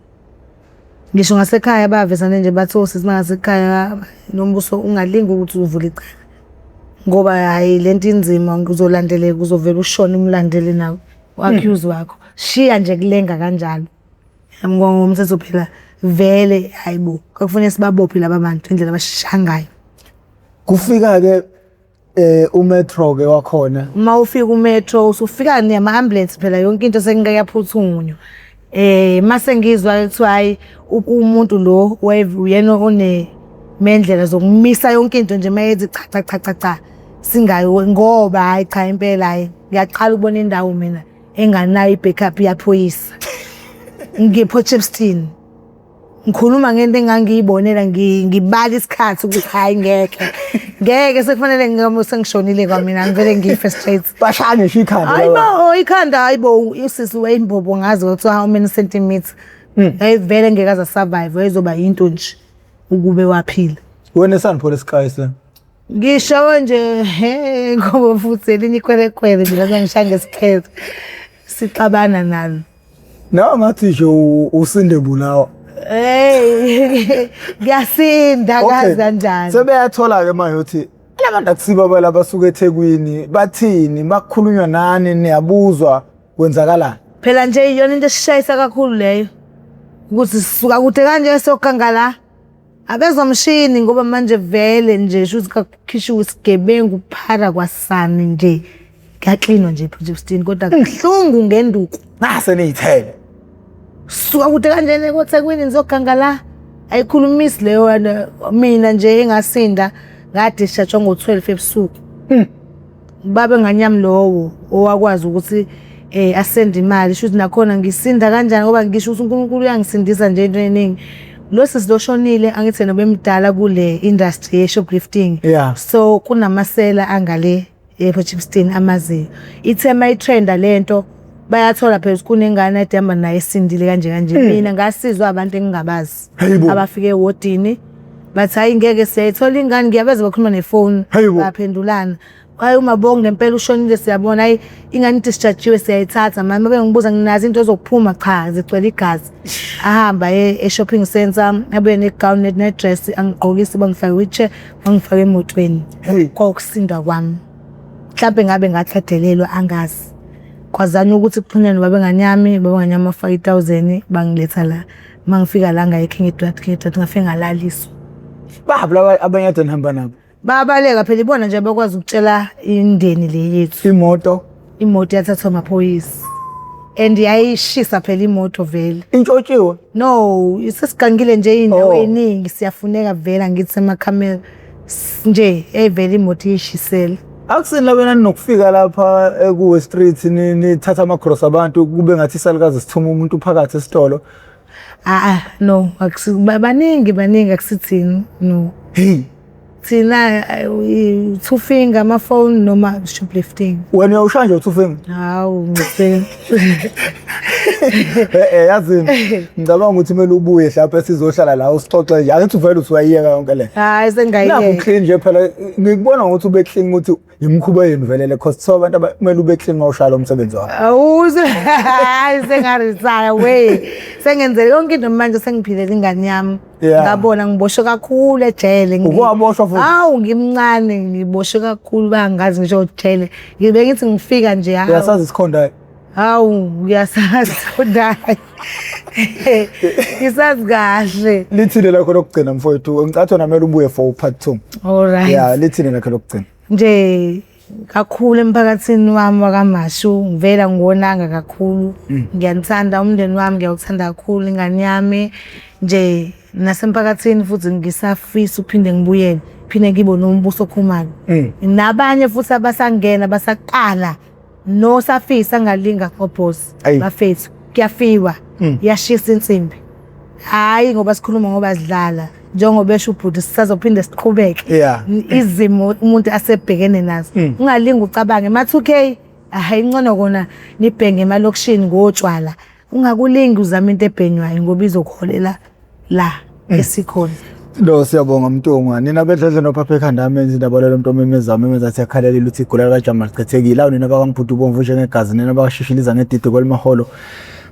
Ngisho ngasekhaya bavezane nje bathi osisi bangasekhaya nombuso ungalingi ukuthi uvule icala. Ngoba hhayi lento inzima uzolandeleka uzovela ushone umlandele nawe u-accuse wakho. Shiya nje kulenga kanjalo. Ngomthetho phela vele hayibo kwakufanele sibabophe laba bantu indlela abashaya ngayo. Kufika ke umetro ke wakhona. Uma ufika umetro usufika nama-ambulance phela yonke into sengike yaphuthunywa. Mase ngizwa kuthiwa hayi umuntu lo uyena one mendlela zokumisa yonke into nje mayethi cha cha cha cha cha singayi ngoba hayi cha impela hayi ngiyaqala ukubona indawo mina enganayo i-backup yaphoyisa. NgiPort Shepstone. Ngikhuluma ngento engangiyibonela ngibala isikhathi ukuthi hayi ngeke. Ngeke sekufanele ngome sengishonile kwamina ngivele ngife straight. Bashaya ngisho ikhanda. Hayi bo ikhanda hayi bo usisi wayimbobo ngazi ukuthi how many centimeter. Yayivele ngeke aze survive wayezoba yinto nje ukube waphila. Wena esandiphola isiqayise. Ngisho nje he ngoba futhi elinye ikwerekwere mina sengishaya ngesikhethe sixabana nalo. Nawe ngathi nje usinde bulawa. Hey ngiyasinda kazi kanjani. Sebeyathola ke manje ukuthi labantu akusibo abala basuka eThekwini bathini makukhulunywa nani niyabuzwa kwenzakalani. Phela nje iyona into esishayisa kakhulu leyo. Ukuthi sisuka kude kanje siyoganga la. Abezomshini ngoba manje vele nje shuthi kakukhishiwe isigebengu phara kwasani nje. Kuyaklinwa nje ePotchefstroom kodwa kubuhlungu ngenduku. Nase niyithele. Suka kude kanjena koThekwini nizoganga la. Ayikhulumisi leyo wena mina nje engasinda ngadishatshwa ngo-12 ebusuku. Baba enganyami lowo owakwazi ukuthi asende imali shuthi nakhona ngisinda kanjani ngoba ngisho ukuthi uNkulunkulu uyangisindisa nje into eningi. Lo sisi loshonile angithi yena ubemdala kule industry ye-shoplifting. Yeah. So kunamasela angale ePotchefstroom amaziyo. Ithe mayitrenda lento bayathola phela ukuthi kunengane edihamba naye esindile kanje kanje. Mina ngasizwa abantu engingabazi abafike ewodini bathi hayi ngeke siyayithola ingane ngiyabeza bakhuluma nefoni baphendulana. Hayi uMabongi ngempela ushonile siyabona hayi ingane idischargiwe siyayithatha manje babe ngibuza nginazo into zokuphuma cha zigcwele igazi. Ahamba e-shopping center abuye negown ne-dress angigqokise bangifake wheelchair bangifake emotweni. Kwakusinda kwami. Mhlampe ngabe ngathedelelwa angazi. Kwazanywa ukuthi kuxhunywane nobaba engane yami, ubaba engane yami wafaka i-thousand bangiletha la. Uma ngifika la ngaya eKing Edward, King Edward ngafike ngalaliswa. Baphi laba abanye ade nihamba nabo? Babaleka phela ibona nje abakwazi ukutshela imindeni le yethu. Imoto? Imoto yathathwa amaphoyisa. And yayishisa phela imoto vele. Intshontshiwe? No, sesigangile nje iy'ndawo ey'ningi siyafuneka vele angithi semakhamera. Nje eyivele imoto iyishisela. Akusini laba naninokufika lapha ekuwe street nithatha amagrosa abantu kube ngathi isalukazi sithuma umuntu phakathi esitolo. Ah no, akusi baningi baningi akusithini no. Hey. Thina two finger amafoni noma shoplifting. Wena uyawushaya nje two finger? Hawu ngicela. Eh yazini ngicabanga ukuthi kumele ubuye mhlawumbe sizohlala la usixoxe nje angithi uvele uthi uyayiyeka yonke le. Hayi sengayiyeka. Nakho clean nje phela ngikubona ngokuthi ube clean ukuthi imikhuba yenu vele le cause kuthiwa abantu kumele ube clean mawushaya lo msebenzi wakho. Awuze hayi sengaretire we. Sengenzele yonke into manje sengiphilela ingane yami. Ngabona ngiboshwe kakhulu ejele. Uke waboshwa futhi? Hawu ngimncane ngiboshwe kakhulu bangazi ngisho ejele. Ngibe ngithi ngifika nje hawu. Uyasazi isikhonda? Hawu ngiyasazi isikhonda. Ngisazi kahle. Lithini lakho lokugcina mfowethu? Ngicathu namele ubuye for part 2. All right. Yeah, lithini lakho lokugcina? Nje kakhulu emphakathini wami wakaMashu ngivela ngiwonanga kakhulu. Ngiyanithanda umndeni wami ngiyawuthanda kakhulu ingane yami nje nasemphakathini futhi ngisafisa ukuphinde ngibuyele phinde ngibe noMbuso Khumalo. Nabanye futhi abasangena basaqala nosafisa angalinga ngobhosi bafethu kuyafiwa iyashisa insimbi. Hayi ngoba sikhuluma ngoba sidlala njengoba esho ubhuti sisazophinde siqhubeke. Izimo umuntu asebhekene nazo. Ungalingi ucabange ma 2K hayi ngcono kona nibhenge emalokishini ngotshwala. Ungakulingi uzama into ebhenywayo ngoba izokuholela la esikhona. Lo siyabonga Mntungwa. Nina bedledle nophapha ekhanda amenza indaba lelo muntu omemeza memeza athi yakhalela ukuthi igula likaJama lichithekile. Awu nina bakaMbhudu ubomvu njengegazi nina bakashishiliza ngedidi kwelimaholo.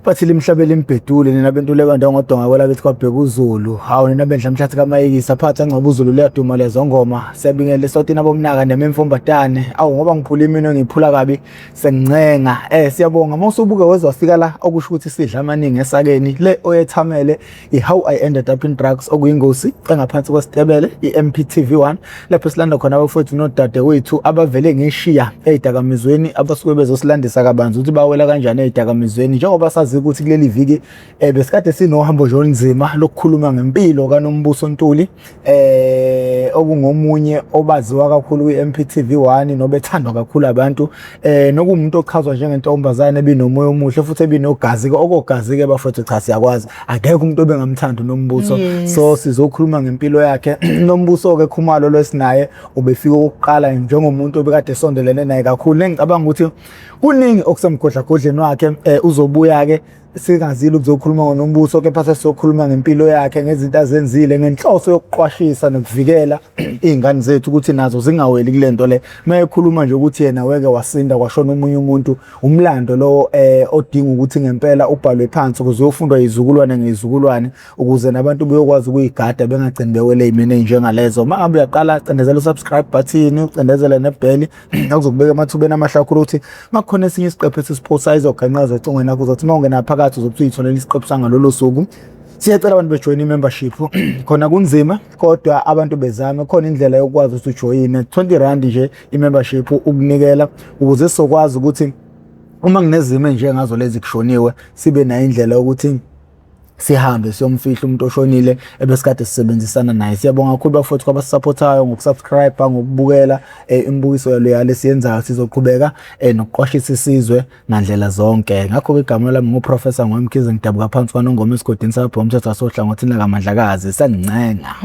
Bathi limhlabe limbhedule nina bentule bantu ngodonga kwelakithi kwabheka uZulu. Hawu nina bendla mhlathi kaMayikisa phatha ngcobo uZulu liyaduma lezo ngoma. Siyabingelela esotini abomnaka nememfumbatane. Awu ngoba ngiphula iminwe ngiphula kabi sengincenga. Siyabonga mawusubuke wezwa fika la okusho ukuthi sidla amaningi esakeni le oyethamele i-How I Ended Up in Drugs okuyingosi engaphansi kwesitebele i-MPTV1 lapho silanda khona abafowethu nodadewethu abavele ngeshiya ey'dakamizweni abasuke bezosilandisa kabanzi ukuthi bawela kanjani ey'dakamizweni njengoba sazi Siyazi ukuthi kuleli viki besikade sinohambo nje olunzima lokukhuluma ngempilo kaNombuso Ntuli okungomunye obaziwa kakhulu kwi-MPTV 1 nobethandwa kakhulu abantu nokuwumuntu ochazwa njengentombazane ebinomoya omuhle futhi ebinogazi ke okogazi ke bafowethu, cha, siyakwazi, akekho umuntu obengamthanda uNombuso. So sizokhuluma ngempilo yakhe. Nombuso ke Khumalo lwesinaye ubefika okokuqala njengomuntu obekade esondelene naye kakhulu, engicabanga ukuthi kuningi okusemgodlagodleni wakhe. Uzobuya ke, singazile ukuzokhuluma ngoNombuso, kepha sesizokhuluma ngempilo yakhe, ngezinto azenzile ngenhloso yokuqwashisa nokuvikela iy'ngane zethu ukuthi nazo zingaweli kule nto le. Uma ekhuluma nje ukuthi yena weke wasinda kwashona omunye umuntu, umlando lowo odinga ukuthi ngempela ubhalwe phansi ukuze uyofundwa izizukulwane ngezizukulwane, ukuze nabantu beyokwazi ukuyigada bengagcini bewele ey'meni ey'njengalezo. Uma ngabe uyaqala, cindezela u-subscribe button, ucindezele nebheli, okuzokubeka emathubeni amahle kakhulu ukuthi uma kukhona esinye isiqephu esisiphosayo izogenqeza ocingweni lakho. Uzothi uma ungena phakathi uzobe usuyitholela isiqephu sangalolo suku. Siyacela abantu bejoyine i-membership. Khona kunzima, kodwa abantu bezame, khona indlela yokwazi ukuthi ujoyine. R20 nje i-membership ukunikela, ukuze sizokwazi ukuthi uma kunezimo enjengazo lezi kushoniwe, sibe nayo indlela yokuthi sihambe siyomfihla umuntu oshonile ebesikade sisebenzisana naye. Siyabonga kakhulu bafowethu kwabasupportayo ngokusubscribe, ngokubukela imibukiso yalo yale siyenzayo. Sizoqhubeka nokuqwashisa isizwe ngandlela zonke. Ngakho-ke igama lami nguProfessor Ngwemkhize, ngidabuka phansi kwaNongoma esigodini sakabhomthetho wasohlangothini lakaMandlakazi. Sangincenga.